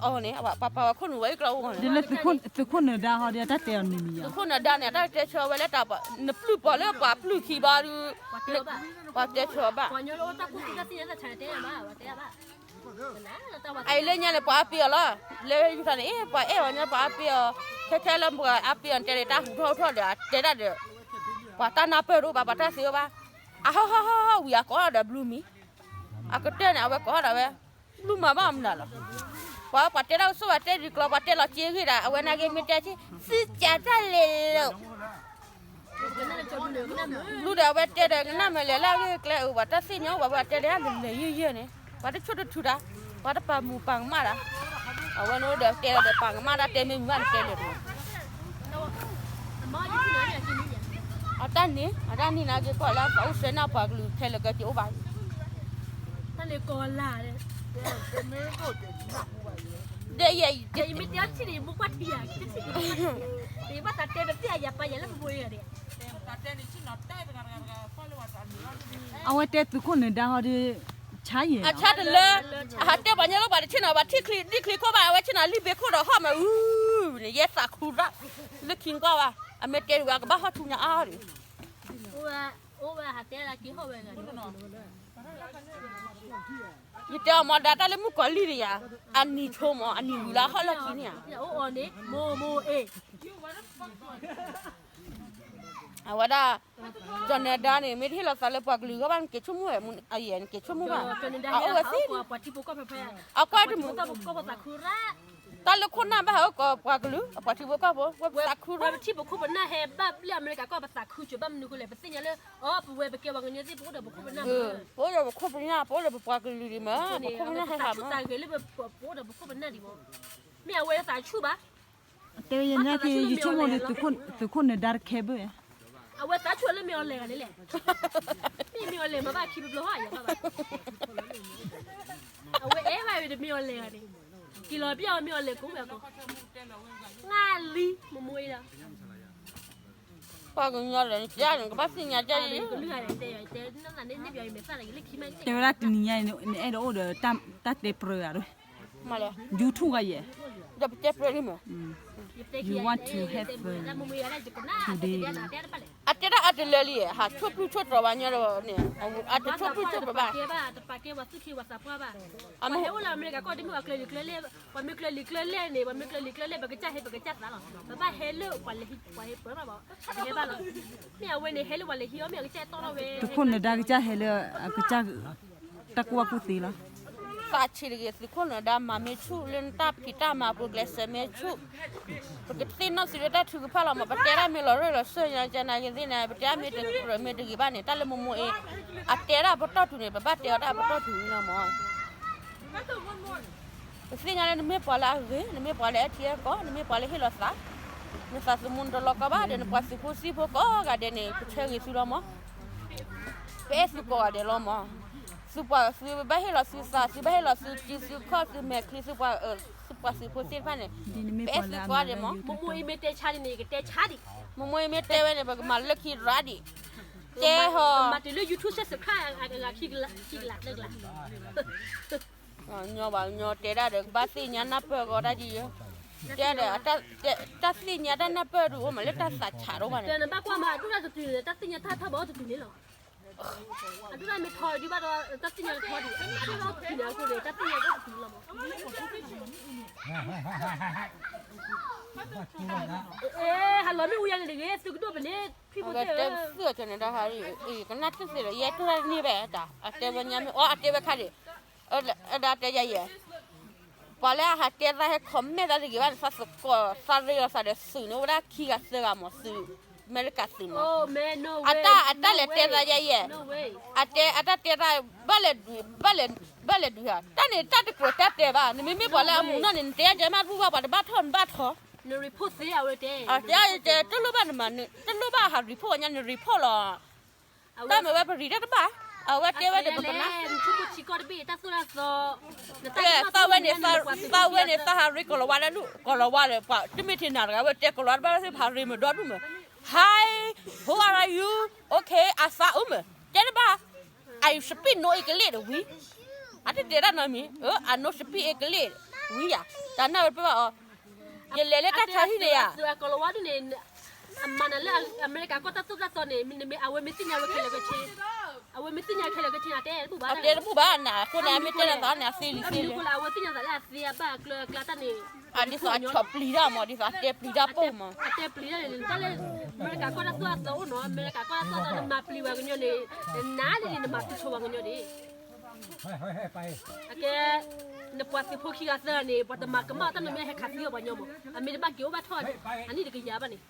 ၤန့ၣ် ပှၤပာ်ပှၤခိၣ်နူာ်ဝဲအံၤကျီအိၣ်ဂီၢ်န့ၣ် သုးခိၣ်နၢၤဒါဟီဒီး တၢ်တဲအီၤန့ၣ်မံၤယါ သုးခိၣ်နၢၤဒါန့ၣ် တၢ်တဲဆၢဝဲလၢတၢ်ပှၤ နပျုၢ်ပီၤလၢပှၤပျုၢ်ခံဘီဒုး ပှၤတဲဆၢဘၣ် အံၤလၢညါန့ၣ် ပှၤအါပ့ၤအီၤလီၤ လၢယူထါန့ၣ် ပှၤအဲၣ်အီၤညါ ပှၤအါပ့ၤအီၤ ခဲခဲလၢပှၤအါပ့ၤအီၤ တဲလၢတၢ်ဟူထီၣ်ဟူထီၣ်ဒီး တဲဒၣ်ဒီး ပှၤတၢ်နၢ်ပၢၢ်တအိၣ်ဘၣ် ပှၤတၢ်သ့အိၣ်ဘၣ် အဟီၣ်ဟီၣ်ဟီၣ်ဟီၣ်ဝံၤအကိးဒီးဘျုးမံၤ အကတၢၢ်န့ၣ် အဝဲကိးဒီးဝဲ ဘျုးမၤဘၣ်မနုၤလီၤ ပှၤပှၤတဲဒၣ်ကစီၣ် ပှၤတဲဒ်ကျီ ပှၤတဲလီၤက့ၤဂ့ၢ်ဒီး အဝဲနာ်က့မ့ၢ်တဲဆံ သံကၢ်တၢ်လဲၤလီၤ ဘျုးဒီးအဝဲတဲဒီး ကနၣ်မ့ၢ်လဲၤလၢအဂ့ၢ်ကျဲအိၣ် ပှၤတၢ်သ့ၣ်ညါအိၣ် ပှၤတဲဒၣ်လဲၤလဲၤယဲၢ်ယဲၢ်န့ၣ် ပှၤတဆိၣ်တထုးတၢ် ပှၤတပာ်မူပာ်ကမၣ်တၢ် အဝဲန့ၣ်ဒီးတဲလီၤဒီးပာ်ကမၣ်တၢ် တဲမ့ၢ်မုာ်ဘၣ်န့ၣ်တဲလဲၤတမး အတၢ်န့ၣ် အတၢ်န့ၣ်နာ်က့ၤကီၢ်လၢအအိၣ်ဆဲးနၢ်ပှၤကလုာ်ထဲလၢာ်ကဲက့ၤအိၣ်ဘၣ် တၢ်န့ၣ်ကီၤလၤ ဒ်ယဲ ယမ့ၢ်တဲအီၤထံၣ်န့ၣ် ယမိၢ်ကွၢ်ထံၣ်ယၤ ယဘၣ်သးတဲပသ့ၣ်အယၤပာ်ယၤလၢပပှဲၤဂၤဒဲး အဝဲတဲသုးခိၣ်နၢၤဒါဟီဒီး ဆါယဲၢ် အဆါတလၢ အဟးတဲပှၤညီလၢပှၤတဆ့ၣ်နီၤ ပှၤထံၣ်ချံဒံၣ်ချံခိၣ်ဘၣ် အဝဲဆ့ၣ်နီၤလံၣ်ဘ့ခိၣ်ဒီးဟီၣ်မးအူန့ၣ် ယဲသးခူရၣ် လၢခံကွၢ်ဘၣ် အမ့ၢ်တဲဒံးဝဲ အကဘၣ်ဟီၣ်ဆူညါအါဒီး အိၣ်ဝဲဟးတဲလၢက့ၤဟီၣ်ဝဲဂၤ ယတဲအီၤမ့ၢ်ဒၣ်တၢ်လၢမုၣ်ကီၤလံၢ်တယၤ အနံၤဆိမး အနံၤဝံၤလၢအဟီၣ်လီၢ်ခံန့ၣ်ဧါ အိၣ်အီၤန့ၣ် မိၢ်မိၢ်အ့ၣ် အဝဲဒၣ် ကၠီၤနၢၤဒါန့ၣ် မ့ၢ်တဟ့ၣ်လီၤသးလၢပှၤကလုာ်ဂီၢ်ဘၣ် နက့ၤဆိကမိၣ်ဝဲ အယဲၢ်နက့ၤဆိကမိၣ်ဘၣ် အအိၣ်ဝဲသ့ အကွၢ်တမုာ် တၢ်လၢခိၣ်နၢ်ဘၣ်ဟးအိၣ်ကိးပှၤကလုာ် အပှၤထံဖိကီၢ်ဖိ ဝဲပသးခူရၣ် ပထံဖိကီၢ်ဖိလၢအမဲရကၤကီၢ် ပသးခူစၢၤဘၣ်မနုၤဃိလဲၣ် ပသ့ၣ်ညါလၢ အီ ပဝဲပကဲပှၤကညီသ့ၣ် ပအိၣ်ဒီးပခိၣ်ပနၢ် ပအိၣ်ဒီးပခိၣ်ပနၢ် ပအိၣ်ဒီးပပှၤကလုာ်ဒံးမး ပခိၣ်ပနၢ်ဟဲဟးမး ပသးခူတၢ်ဂ့ၤလၢပအိၣ်ဒီးပခိၣ်ပနၢ်ဒံးမး မ့ၢ်အဝဲသးဆူၣ်ဘၣ် တဲဝဲယဲၢ်န့ၣ်က့ၤ ယဆိကမိၣ်ဒီး သုးခိၣ်နၢၤဒါတခဲဘၣ် အဝဲသးဆူၣ်လၢမ့ၢ်အီၤလဲၤဂၤန့ၣ်လဲၣ် မ့ၢ်မ့ၢ်အီၤလဲၤမၤဘၣ်ခံဘျီဘျီဟီၣ်ယၤဘၣ်ဘၣ် အဝဲအဲၣ်ဘၣ်ဝဲတမ့ၢ်အီၤလဲၤဂၤန့ၣ် က့ၤလီၤပျၢ်အီၤမ့ၢ်အီၤလဲၤကိးဝဲအကိး ငါလံ မမိၢ်အ့လီၤ ပှၤကညီဒီး နကဘၣ်သ့ၣ်ညါကဲ တဲဝဲဒၣ်တနံၤညါန့ၣ် နအဲၣ်ဒိးအိၣ်ဒီးတၢ်တဲပြၢအီၤ YouTube ဂၤယဲၢ် ဒီးပတဲပြၢလံမး you want to have today အတဲဒၣ်အတလၢလံ ဟးဆိၣ်ပျုၢ်ဆိၣ်တြီၤဘၣ်ညီဒီးန့ၣ် အတဆိၣ်ပျုၢ်ဆိၣ်တြီၤဘၣ် ပှၤဟဲအိၣ်လၢအမဲရကၤကီၢ် တမ့ၢ်ပှၤကျၢၤလံၤကျၢၤလဲၢ် ပှၤမ့ၢ်ကျၢၤလံၤကျၢၤလဲၢ်န့ၣ် ပှၤမ့ၢ်ကျၢၤလံၤကျၢၤလဲၢ် ပကစၢ်ဟဲပကစၢ်သးလီၤ ပဘၣ်ဟဲလၢပှၤလဲၤဟံးပှၤဟဲပှၤဘၣ်ဘၣ် ပဟဲဘၣ်လီၤ မ့ၢ်အဝဲန့ၣ်ဟဲလၢပှၤလဲၤဟံးအီၤ မ့ၢ်အကစၢ်တီၢ်ထီၣ်ဝဲ သုးခိၣ်နၢၤဒါကစၢ်ဟဲလၢအကစၢ် တၢ်ကူၣ်ဘၣ်ကူၣ်သ့လီၤ သးဆံးတဂ့ၤ သုးခိၣ်နၢၤဒါမၤမ့ၢ်ဆူၣ်လၢနတၢ်ဖံးတၢ်မၤပူၤကျဲးစၢးမ့ၢ်ဆူၣ် ပကသ့ၣ်နီၣ်သုးလၢတၢ်ထုကဖၣ်လီၤမး ပတဲတၢ်မ့ၢ်လီၤရၢၢ်လီၤစၢၢ်ညါကနၤက့ၤသ့ၣ်န့ၣ် ပတဲတၢ်မ့ၢ်တကြၢးမ့ၢ်တဂ့ၤဘၣ်န့ၣ် တၢ်လၢမိၢ်မိၢ်အ့ အတဲဒၣ်ပတီၢ်တုၤန့ၣ် ပဘၣ်တဲအီၤဒၣ်ပတီၢ်တုၤန့ၣ်လီၤမး ပသ့ၣ်ညါလၢနမ့ၢ်ပှၤလၢအဂ့ၤ နမ့ၢ်ပှၤလၢအထံအကီၢ် နမ့ၢ်ပှၤလၢဟ့ၣ်လီၤသး နသးသမူနတလီၤကီဘၣ်ဒီး နပှၤသုးဖိသံၣ်ဖိကိးဂၤဒဲးန့ၣ် ပဆၢဂ့ၤသုလီၤမး ပအဲၣ်သုကိးဂၤဒဲးလီၤမး သုပှၤသုဘၣ်ဟ့ၣ်လီၤသုသး သုဘၣ်ဟ့ၣ်လီၤသုစုသုခီၣ်သုမဲာ်ချံ သုပှၤ သုပှၤသုးဖိသ့ၣ်တဖၣ်န့ၣ် ပအဲၣ်သုကိးဂၤဒဲးမး မိၢ်မိၢ်အ့မ့ၢ်တဲဆါဒ်န့ၣ် ယကတဲဆါဒံး မိၢ်မိၢ်အ့မ့ၢ်တဲဝဲန့ၣ် ပကမၤလၢခံရၤဒံး တဲဟီ မၤတုၤလၢ YouTube subscribe အဂၤခံကလးသၢကလး ညီဘၣ်ညီတဲဒၣ်ဒီး ကဘၣ်သ့ၣ်ညါနၢ်ပၢၢ်ဂီၤတၢ်ဒ်ယိ တဲဒီး တၢ်သ့ၣ်ညါတၢ်နၢ်ပၢၢ်ဒုးအိၣ်မးလၢတၢ်သးဆးတအိၣ်ဘၣ်န့ၣ် တၢ်နဘၣ်ကွၢ်မး အဒိၣ်တၢ်တတုၤန့ၣ် တၢ်သ့ၣ်ညါတၢ်ထီၣ်ဘၣ်အိၣ်တတုၤန့ၣ်လီၤ အဒိၣ်တၢ်မ့ၢ်ထီဒုးဘၣ်ဒီး တၢ်သ့ၣ်ညါတထီဒံး အဒိၣ်တၢ်အိၣ်တတုၤန့ၣ်အဃိန့ၣ် တၢ်သ့ၣ်ညါတအိၣ်တတုၤလီၤမး ဟဲလီၤမ့ၣ်အူယၤန့ၣ်တဂ့ၤ သုကဒိၣ်ပန့ၣ် ဖံဖိတဲသုအီၤန့ၣ်ဒီး ကနၣ်တသ့လီၤ ယဲတိၢ်တၢ်တန့ၢ်ဘၣ်တၢ် အတဲဝဲညါမ့ၢ်အီ အတဲဝဲခါဒံး အဲၣ်ဒိးတဲယၤယဲ ပှၤလၢအဟးတဲသးဟဲ comment သးတဂ့ၤဘၣ်န့ၣ် သးသကိးသးရ့လီၤသးဒီးသုးန့ၣ် အိၣ်ဝဲဒၣ်ခံဂၤသၢဂၤမးသုး အမဲရကၤသုးမး အတၢ်အတၢ်လဲၤတဲသးယဲယဲ အတဲအတၢ်တဲသး ဘၣ်လဲၤဒုး ဘၣ်လဲၤဒုးဧါ တၢ်န့ၣ်တၢ်တကြၢးတၢ်တဲဘၣ် နမ့မ့ၢ်ပှၤလၢအမူနီၢ်န့ၣ် နတဲယဲမးတဘူၣ်ဘၣ် ပှၤတဘၣ်ထီၣ်နဘၣ်ထီၣ် န report သ့အဝဲတဲ တလိၣ်ဘၣ်နမၤ တလိၣ်ဘၣ်ဟး report ညါ န report လီၤ တၢ်မ့ၢ်ဝဲပရံးတၢ်တဘၣ် အဝဲတဲဝဲတပကနၣ် သးဝဲန့ၣ် သးဝဲန့ၣ် သးဟးရ့ကိၤလၤဝါလၢ ကိၤလၤဝါလၢ ပှၤတမ့ၢ်ထံၣ်နၤတဂၤ အဝဲတဲကိၤလၤဝါတဘၣ်သ့ၣ် ဟးရ့မုာ်ဒီဒူၣ်မုာ် Hi, who are you? Okay, အသးအိၣ်မုာ် တဲတဘၣ် I speak no English ဝံၤ အတတဲတၢ်နီတမံၤ I no speak English ဝံၤယၤ တၢ်နၢ်ဝဲတပၢၢ်ဘၣ်အီၤ ယလဲၤလၢတၢ်ဆါဟံၣ်န့ၣ်ယၤ အကိၤလၤဝါဒ်န့ၣ် အမၤနၤလၢအမဲရကၤကီၢ်တၢ်သိၣ်တၢ်သီန့ၣ် မ့မ့ၢ်အဝဲမ့ၢ်သ့ၣ်ညါဝဲခဲလၢာ်ခဲဆ့ အဝဲမ့ၢ်သ့ၣ်ညါခဲလၢာ်ခဲဆ့ အတဲတဘူၣ်ဘၣ် အတဲတဘူၣ်ဘၣ်နၤ အဃိန့ၣ် အမ့ၢ်တဲလၢသးန့ၣ် အသ့လံသ့လံ အဝဲသ့ၣ်ညါသးလၢအသ့အဘၣ်အကျၢအကျါတၢ်န့ၣ် ဒ်သိးအဆီၣ်ပျံၤတၢ်မး ဒ်သိးအတဲပျံၤတၢ်ပိၢ်မး အတဲပျံၤတၢ်န့ၣ် တၢ်လၢ အမဲရကၤကီၢ်တၢ်သိၣ်တၢ်သီအိၣ်နီၤ အမဲရကၤကီၢ်တၢ်သိၣ်တၢ်သီ နမၤပျံၤပှၤကညီန့ၣ် နနၤန့ၣ် နမၤပျံၤဆိပှၤကညီန့ၣ် အကဲ နပှၤသုးဖိခံဂၤသၢဂၤန့ၣ် ပှၤတမၤကမၣ်တၢ်နီတမံၤ ဟဲခးသံအီၤပှၤညီမး အမ့ၢ်တဘၣ်က့ၤအိၣ်ဘၣ်ထီၣ် အနံၣ်တကယၤဘၣ်န့ၣ်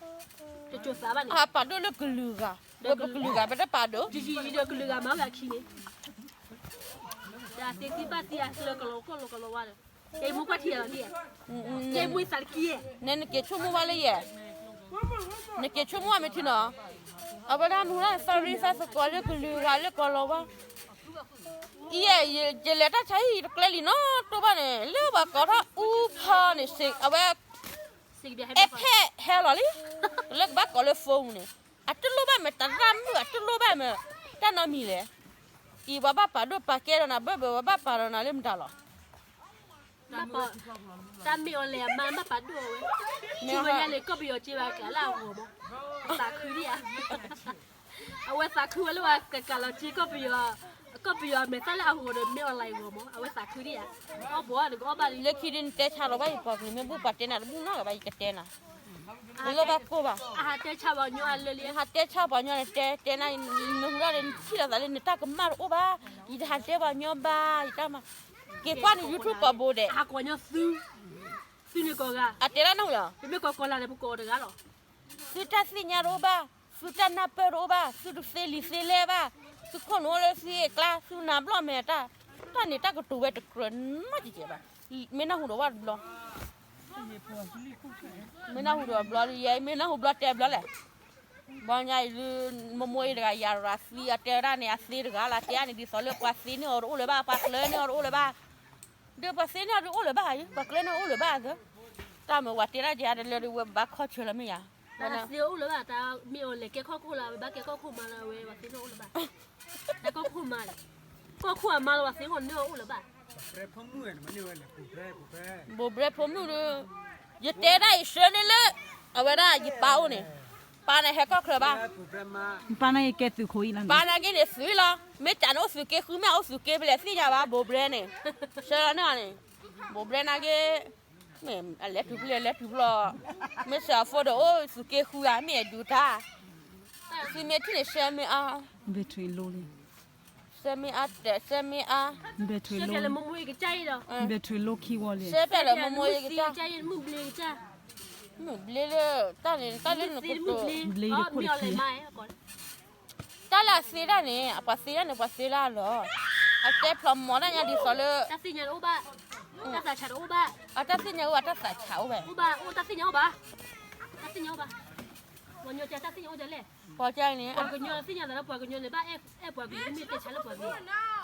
တစိၤသးဘၣ်န့ၣ် အပာ်ဒိၣ်လၢကလုာ်ဂၤ ဝဲပကလုာ်ဂၤ ပတပာ်ဒိၣ် ယံာ်ယံာ်ဒီးကလုာ်ဂၤမၤဝဲအခံန့ၣ် တၢ်သ့သံဘၣ်သံအကျၢၤကလီၤကီၢ်လီၤကလီၤဝါဒီး ယမူကွၢ်ထံလီၤလံ ယမူသးတကံၢ် နက့ၤဆိကမိၣ်ဘၣ်လၢယဲ နက့ၤဆိကမိၣ်အမ့ၢ်ထံနီၤ အဝဲဒၣ်မူဒၣ်သးရ့သးသကိးလၢကလုာ်ဂၤလၢကီၢ်လီၤဝါ အံၤ ယလဲၤတၢ်ဆါဟံၣ်တကျဲလံနီတိၢ်ဘၣ်န့ၣ် လၢပှၤကိးထီၣ်အူဖီန့ၣ် အဝဲ အဲၣ်ဖဲးဟဲလီၤလံ လၢကဘၣ်ကိးလၢ phone န့ၣ် အတလိၣ်ဘၣ်မ့ၢ်တၢ်ရၣ်မုၣ် အတလိၣ်ဘၣ်မ့ၢ်တၢ်နီတမံၤလဲၣ် အံၤပှၤဘၣ်ပာ်ဒိၣ်ပာ်ကဲဒီးနၤ ဘၢၣ်ဘၢၣ် ပှၤဘၣ်ပာ်ဒီးနၤလၢမတၤလီၤ တၢ်မ့ၢ်အီၤလဲၣ် အမါဘၣ်ပာ်ဒိၣ်အီၤဝဲ ထံၣ်ဝဲညါန့ၣ် ကီၢ်ပယီၤက့ဘၣ်ကျးလၢအဂီၢ်မး သးခုဒံးဧါ အဝဲသးခုဝဲလၢပှၤကကးလီၤက့ ကီၢ်ပယီၤ ကီၢ်ပယီၤအမဲာ်သၣ်လၢအဂီၢ်ဒီး မ့ၢ်အီၤလဲၣ်အဂီၢ်မး အဝဲသးခုဒံးဧါ အီၣ်ဘီနကအီၣ်ဘၣ်လံ လၢခံဒ်နတဲဆါလီၤဘၣ်ယပှၤကလုာ် မ့ၢ်ဘူၣ်ပှၤတဲနၤတဘူၣ်နီတဂၤဘၣ် ယကတဲနၤ နလိၣ်ဘၣ်ကိၢ်ဘၣ် အဟးတဲဆါပှၤကညီအလၢလံ နဟးတဲဆၣ်ပှၤကညီန့ၣ် တဲတဲနၤ နဟူထီၣ်ဒီး နထံၣ်လိာ်သးလၢနတၢ်ကမၣ်တအိၣ်ဘၣ် ယတဟးတဲပှၤကညီဘၣ် ယတၢ်မၤ က့ၤကွၢ်န့ၣ် YouTube ကိးဘိဒဲး အဟးကိးညီသု သုန့ၣ်ကိးဂၤ အတဲဒၣ်နၢ်ဟူလီၤ ပမ့ၢ်ကိးကိးလၢ်န့ၣ် ပကိးအီၤတဂၤလီၤ သုတၢ်သ့ၣ်ညါတအိၣ်ဘၣ် သုတၢ်နၢ်ပၢၢ်တအိၣ်ဘၣ် သုတသ့လံာ်သ့လဲၢ်ဘၣ် သုခိၣ်နူာ်အိၣ်လၢသုအကျါ သုနၤဘျီၣ်မဲာ်တၢ် တၢ်န့ၣ်တၢ်ကတိၤဝဲတကြၢးနီတစဲးဘၣ် မ့ၢ်နၢ်ဟူဒီးဝဲတဘျီ မ့ၢ်နၢ်ဟူဒီးဘျီ ယဲမ့ၢ်နၢ်ဟူဘျီတဲဘျီလဲၣ် ဘီညါအံၤဒုး မိၢ်မိၢ်အံၤတဂၤ ယၤရၤသံ အတဲဝဲဒၣ်န့ၣ် အသ့တဂၤလၢ တဲအါန့ၣ် ဒ်သိးလၢပှၤသ့န့ၢ်အီၤတအိၣ်လၢၤဘၣ် ပှၤကျၢၤန့ၢ်အီၤတအိၣ်လၢၤဘၣ် ဒီးပှၤသ့န့ၢ်အီၤတအိၣ်လၢၤဘၣ် ပှၤကျၢၤန့ၢ်အီၤအိၣ်လၢၤဘၣ်သၢ တၢ်မ့ၢ်ဝဲတဲဒၣ်ယၤတလၢဒုး ဝဲဘၣ်ခီၣ်ဆၢလီၤမ့ၢ်ယၤ တၢ်သ့အိၣ်လၢၤဘၣ် တၢ်မ့ၢ်အီၤလဲၤကဲကီၢ်ခိၣ်လၢ အဝဲဘၣ်ကဲကီၢ်ခိၣ်မါလၢ အဝဲပှၤသ့န့ၢ်အီၤအိၣ်လၢၤဘၣ် တၢ်ကီၢ်ခိၣ်မါလၢ ကီၢ်ခိၣ်အမါလၢပှၤသ့န့ၢ်အီၤအိၣ်လၢၤဘၣ် ဘိးဘြဲဖိမုၣ်ဒီး ယတဲဒၣ်အံၤဆှၢန့ၢ်လၢ အဝဲဒၣ်ယပၢ်အိၣ်န့ၣ် ပၢ်န့ၣ်ဟဲကီၢ်ချၢဘၣ် ပၢ်န့ၣ်ကဲသုးခိၣ်အံၤလီၤ ပၢ်န့ၣ်က့န့ၣ်သုးလီၤ မ့ၢ်တၢ်န့ၣ်အိၣ်သုးက့ဃု မ့ၢ်အိၣ်သုးက့ဖဲလဲၣ်သ့ၣ်ညါဘၣ် ဘိးဘြဲန့ၣ် ဆှၢလီၤန့ၢ်အီၤန့ၣ် ဘိးဘြဲနာ်က့ မ့ၢ်အလဲၤတုၤဖဲလဲၣ်လဲၤတုၤဖဲလဲၣ် မ့ၢ်စၢၤအဖိဒီးအိၣ်သုးက့ဃုဧါ မ့ၢ်အဒုးတၢ် သုမ့ၢ်ထံၣ်န့ၣ် ဆှၢမ့ၢ်အါ ဆှၢမ့ၢ်အါတဲ ဆှၢမ့ၢ်အါ ဆှၢဖဲလၢမိၢ်မိၢ်အံၤကစၢ်အံၤဒီး ဆှၢဖဲလၢမိၢ်မိၢ်အံၤကစၢ် မုၢ်ဘျ့လၢ တၢ်န့ၣ် တၢ်လၢနကတိၤ မ့ၢ်အီၤလဲၣ်မါ တၢ်လၢအသ့ဒၣ်န့ၣ် အပှၤသ့ဒၣ်န့ၣ် ပှၤသ့လၢအလီၢ် အတဲဖျီမီၤတၢ်ညါဒ်သိးလၢ တၢ်သ့ၣ်ညါတအိၣ်ဘၣ် တၢ်သးဆးတအိၣ်ဘၣ် အတၢ်သ့ၣ်ညါအိၣ် အတၢ်သးဆးအိၣ်ဝဲ အိၣ်ဘၣ် အိၣ်တၢ်သ့ၣ်ညါအိၣ်ဘၣ် တၢ်သ့ၣ်ညါအိၣ်ဘၣ် ပှၤကညီကတၢ်သ့ၣ်ညါအိၣ်ဒ်လဲၣ် ပှၤကညီသ့ၣ်ညါသးလၢပှၤကညီန့ၣ် ဘၣ်အဲၣ်ပှၤကလုာ်မ့ၢ်တဲဆါလၢပှၤကလုာ် ပပှၤကလုာ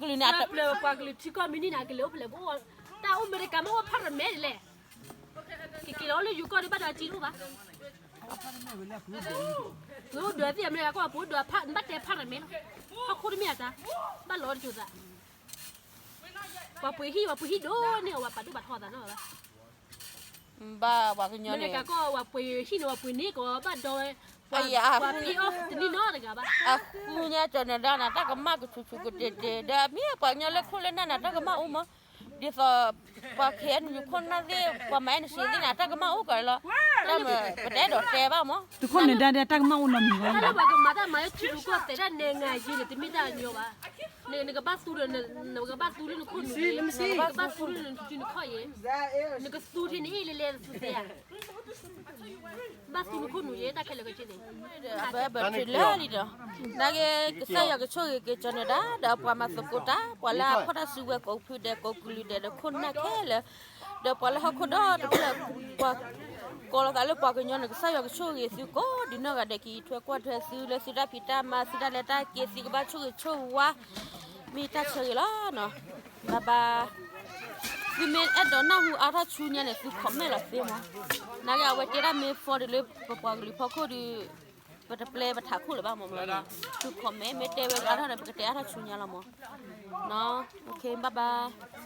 ်န့ၣ် ပှၤပျၢၤပှၤကလုာ်ထံကီၢ်မ့ၢ်န့ၢ်န့ၣ် အကလဲၤအိၣ်ဖဲလဲၣ်ကအိၣ် တၢ်အိၣ်မ့ၢ်တကးမ့ၢ်အိၣ်ဖးရမဲဒ်လဲၣ် ကက့ၤလီၤလၢယိၤကီၢ်ဒီးဘၣ်ဒီးအစ့တအိၣ်ဘၣ် ပအိၣ်ဒွးသ့ၣ်အမဲရကၤကီၢ် ပအိၣ်ဒွးဖး နဘၣ်တဲဖးရမဲလီၤ ဟီၣ်ခိၣ်တမ့ၢ်အတၢ် ဘၣ်လီၤတစိၤသး ပှၤပှ့ၤဟံၣ် ပှၤပှ့ၤဟံၣ်ဒိၣ်န့ၢ်အီၤ ပှၤပာ်ဒိၣ်ပာ်ထီသးနီၢ်ဘၣ် ဘၣ်ပှၤကညီန့ၣ် အမဲရကၤကီၢ် ပှၤပှ့ၤဟံၣ်န့ၣ် ပှၤပှ့ၤန့ၢ်ကီး ဘၣ်ဒီးဝဲ ပှၤ pay off တန့ၢ်နီတဂၤဘၣ် အဃုညါကၠီၤနဒါနၤ တၢ်ကမၣ်ကဆူးဆူးကတဲာ်တဲာ် ဒီးမ့ၢ်ပှၤကညီလၢခိၣ်လၢနၢ်နၤ တၢ်ကမၣ်အိၣ်မး ဒ်သိး ပှၤခဲအံၤနခိၣ်နၢ်သ့ၣ် ပှၤမၤအဲၣ်နစံးသ့ၣ်န့ၣ် အတၢ်ကမၣ်အိၣ်ကီးလီၤ. တၢ်မၤ ပတဲဒီးတဲဘၣ်မး, သုးခိၣ်နၢ်ဒါဒဲး တၢ်ကမၣ်အိၣ်နီတမံၤဘၣ်. တၢ်လၢပှၤကမၤတၢ်မၤလၢထံရူၢ်ကီၢ်သဲးတၢ်နဲငါယံၤန့ၣ် တမ့ၢ်တၢ်ညီဘၣ်. နကဘၣ်သူဒီး နကဘၣ်သူလၢနခိၣ်နူာ်, နကဘၣ်သူလၢနထံနခီၣ်ယဲ, နကသူထဲန့ၣ်အ့ၣ်လဲလဲ နသူသ့ဧါ. ဘၣ်သူနခိၣ်နူာ်ယဲ တၢ်ခဲလၢာ်ခဲဆ့န့ၣ်, ဘၣ်ဘၣ်ထုးလၢလံဒီး, နာ်က့ ကစၢ်ယွၤကဆိၣ်ဂ့ၤက့ၤကၠီၤနဒါ ဒီးပှၤမၤသကိးတၢ် ပှၤလၢအဖီၣ်တၢ်စုဝဲ ကိးဖုဒဲး ကိးကလုာ်ဒဲး ဒီးခိၣ်နၢ်ခဲလၢာ်, ဒီးပှၤလၢဟီၣ်ခိၣ်ဒီတဖျၢၣ် ပှၤကိးလီၤသးလၢပှၤကညီန့ၣ် ကစၢ်ယွၤကဆိၣ်ဂ့ၤသုကိးဒံးနီၢ်ဂၤဒဲး က့ၤထွဲကွၢ်ထွဲသုလၢသုတၢ်ဖံးတၢ်မၤ သုတၢ်လဲၤတၢ်က့ၤ သုကဘၣ်ဆိၣ်ဂ့ၤဆိၣ်ဝါ မ့ၢ်တၢ်ဆၢဂ့ၤလီၤနီၤ. ဘၣ်ဘၣ်. သုမ့ၢ်အဲၣ်ဒိးနၢ်ဟူအါထီၣ်ဆူညါန့ၣ် သု comment လီၤသ့မး. နာ်က့ အဝဲတဲတၢ်မ့ၢ်ဖီဒ်လၢပပှၤကလုာ်ဖီခိၣ်ဒီး ပတပျဲပထးခိၣ်လၢၤဘၣ်မးမး, သု comment မ့ၢ်တဲဝဲအါထီၣ်န့ၣ် ပကတဲအါထီၣ်ဆူညါလီၤမး. ဘၣ်ဘၣ်.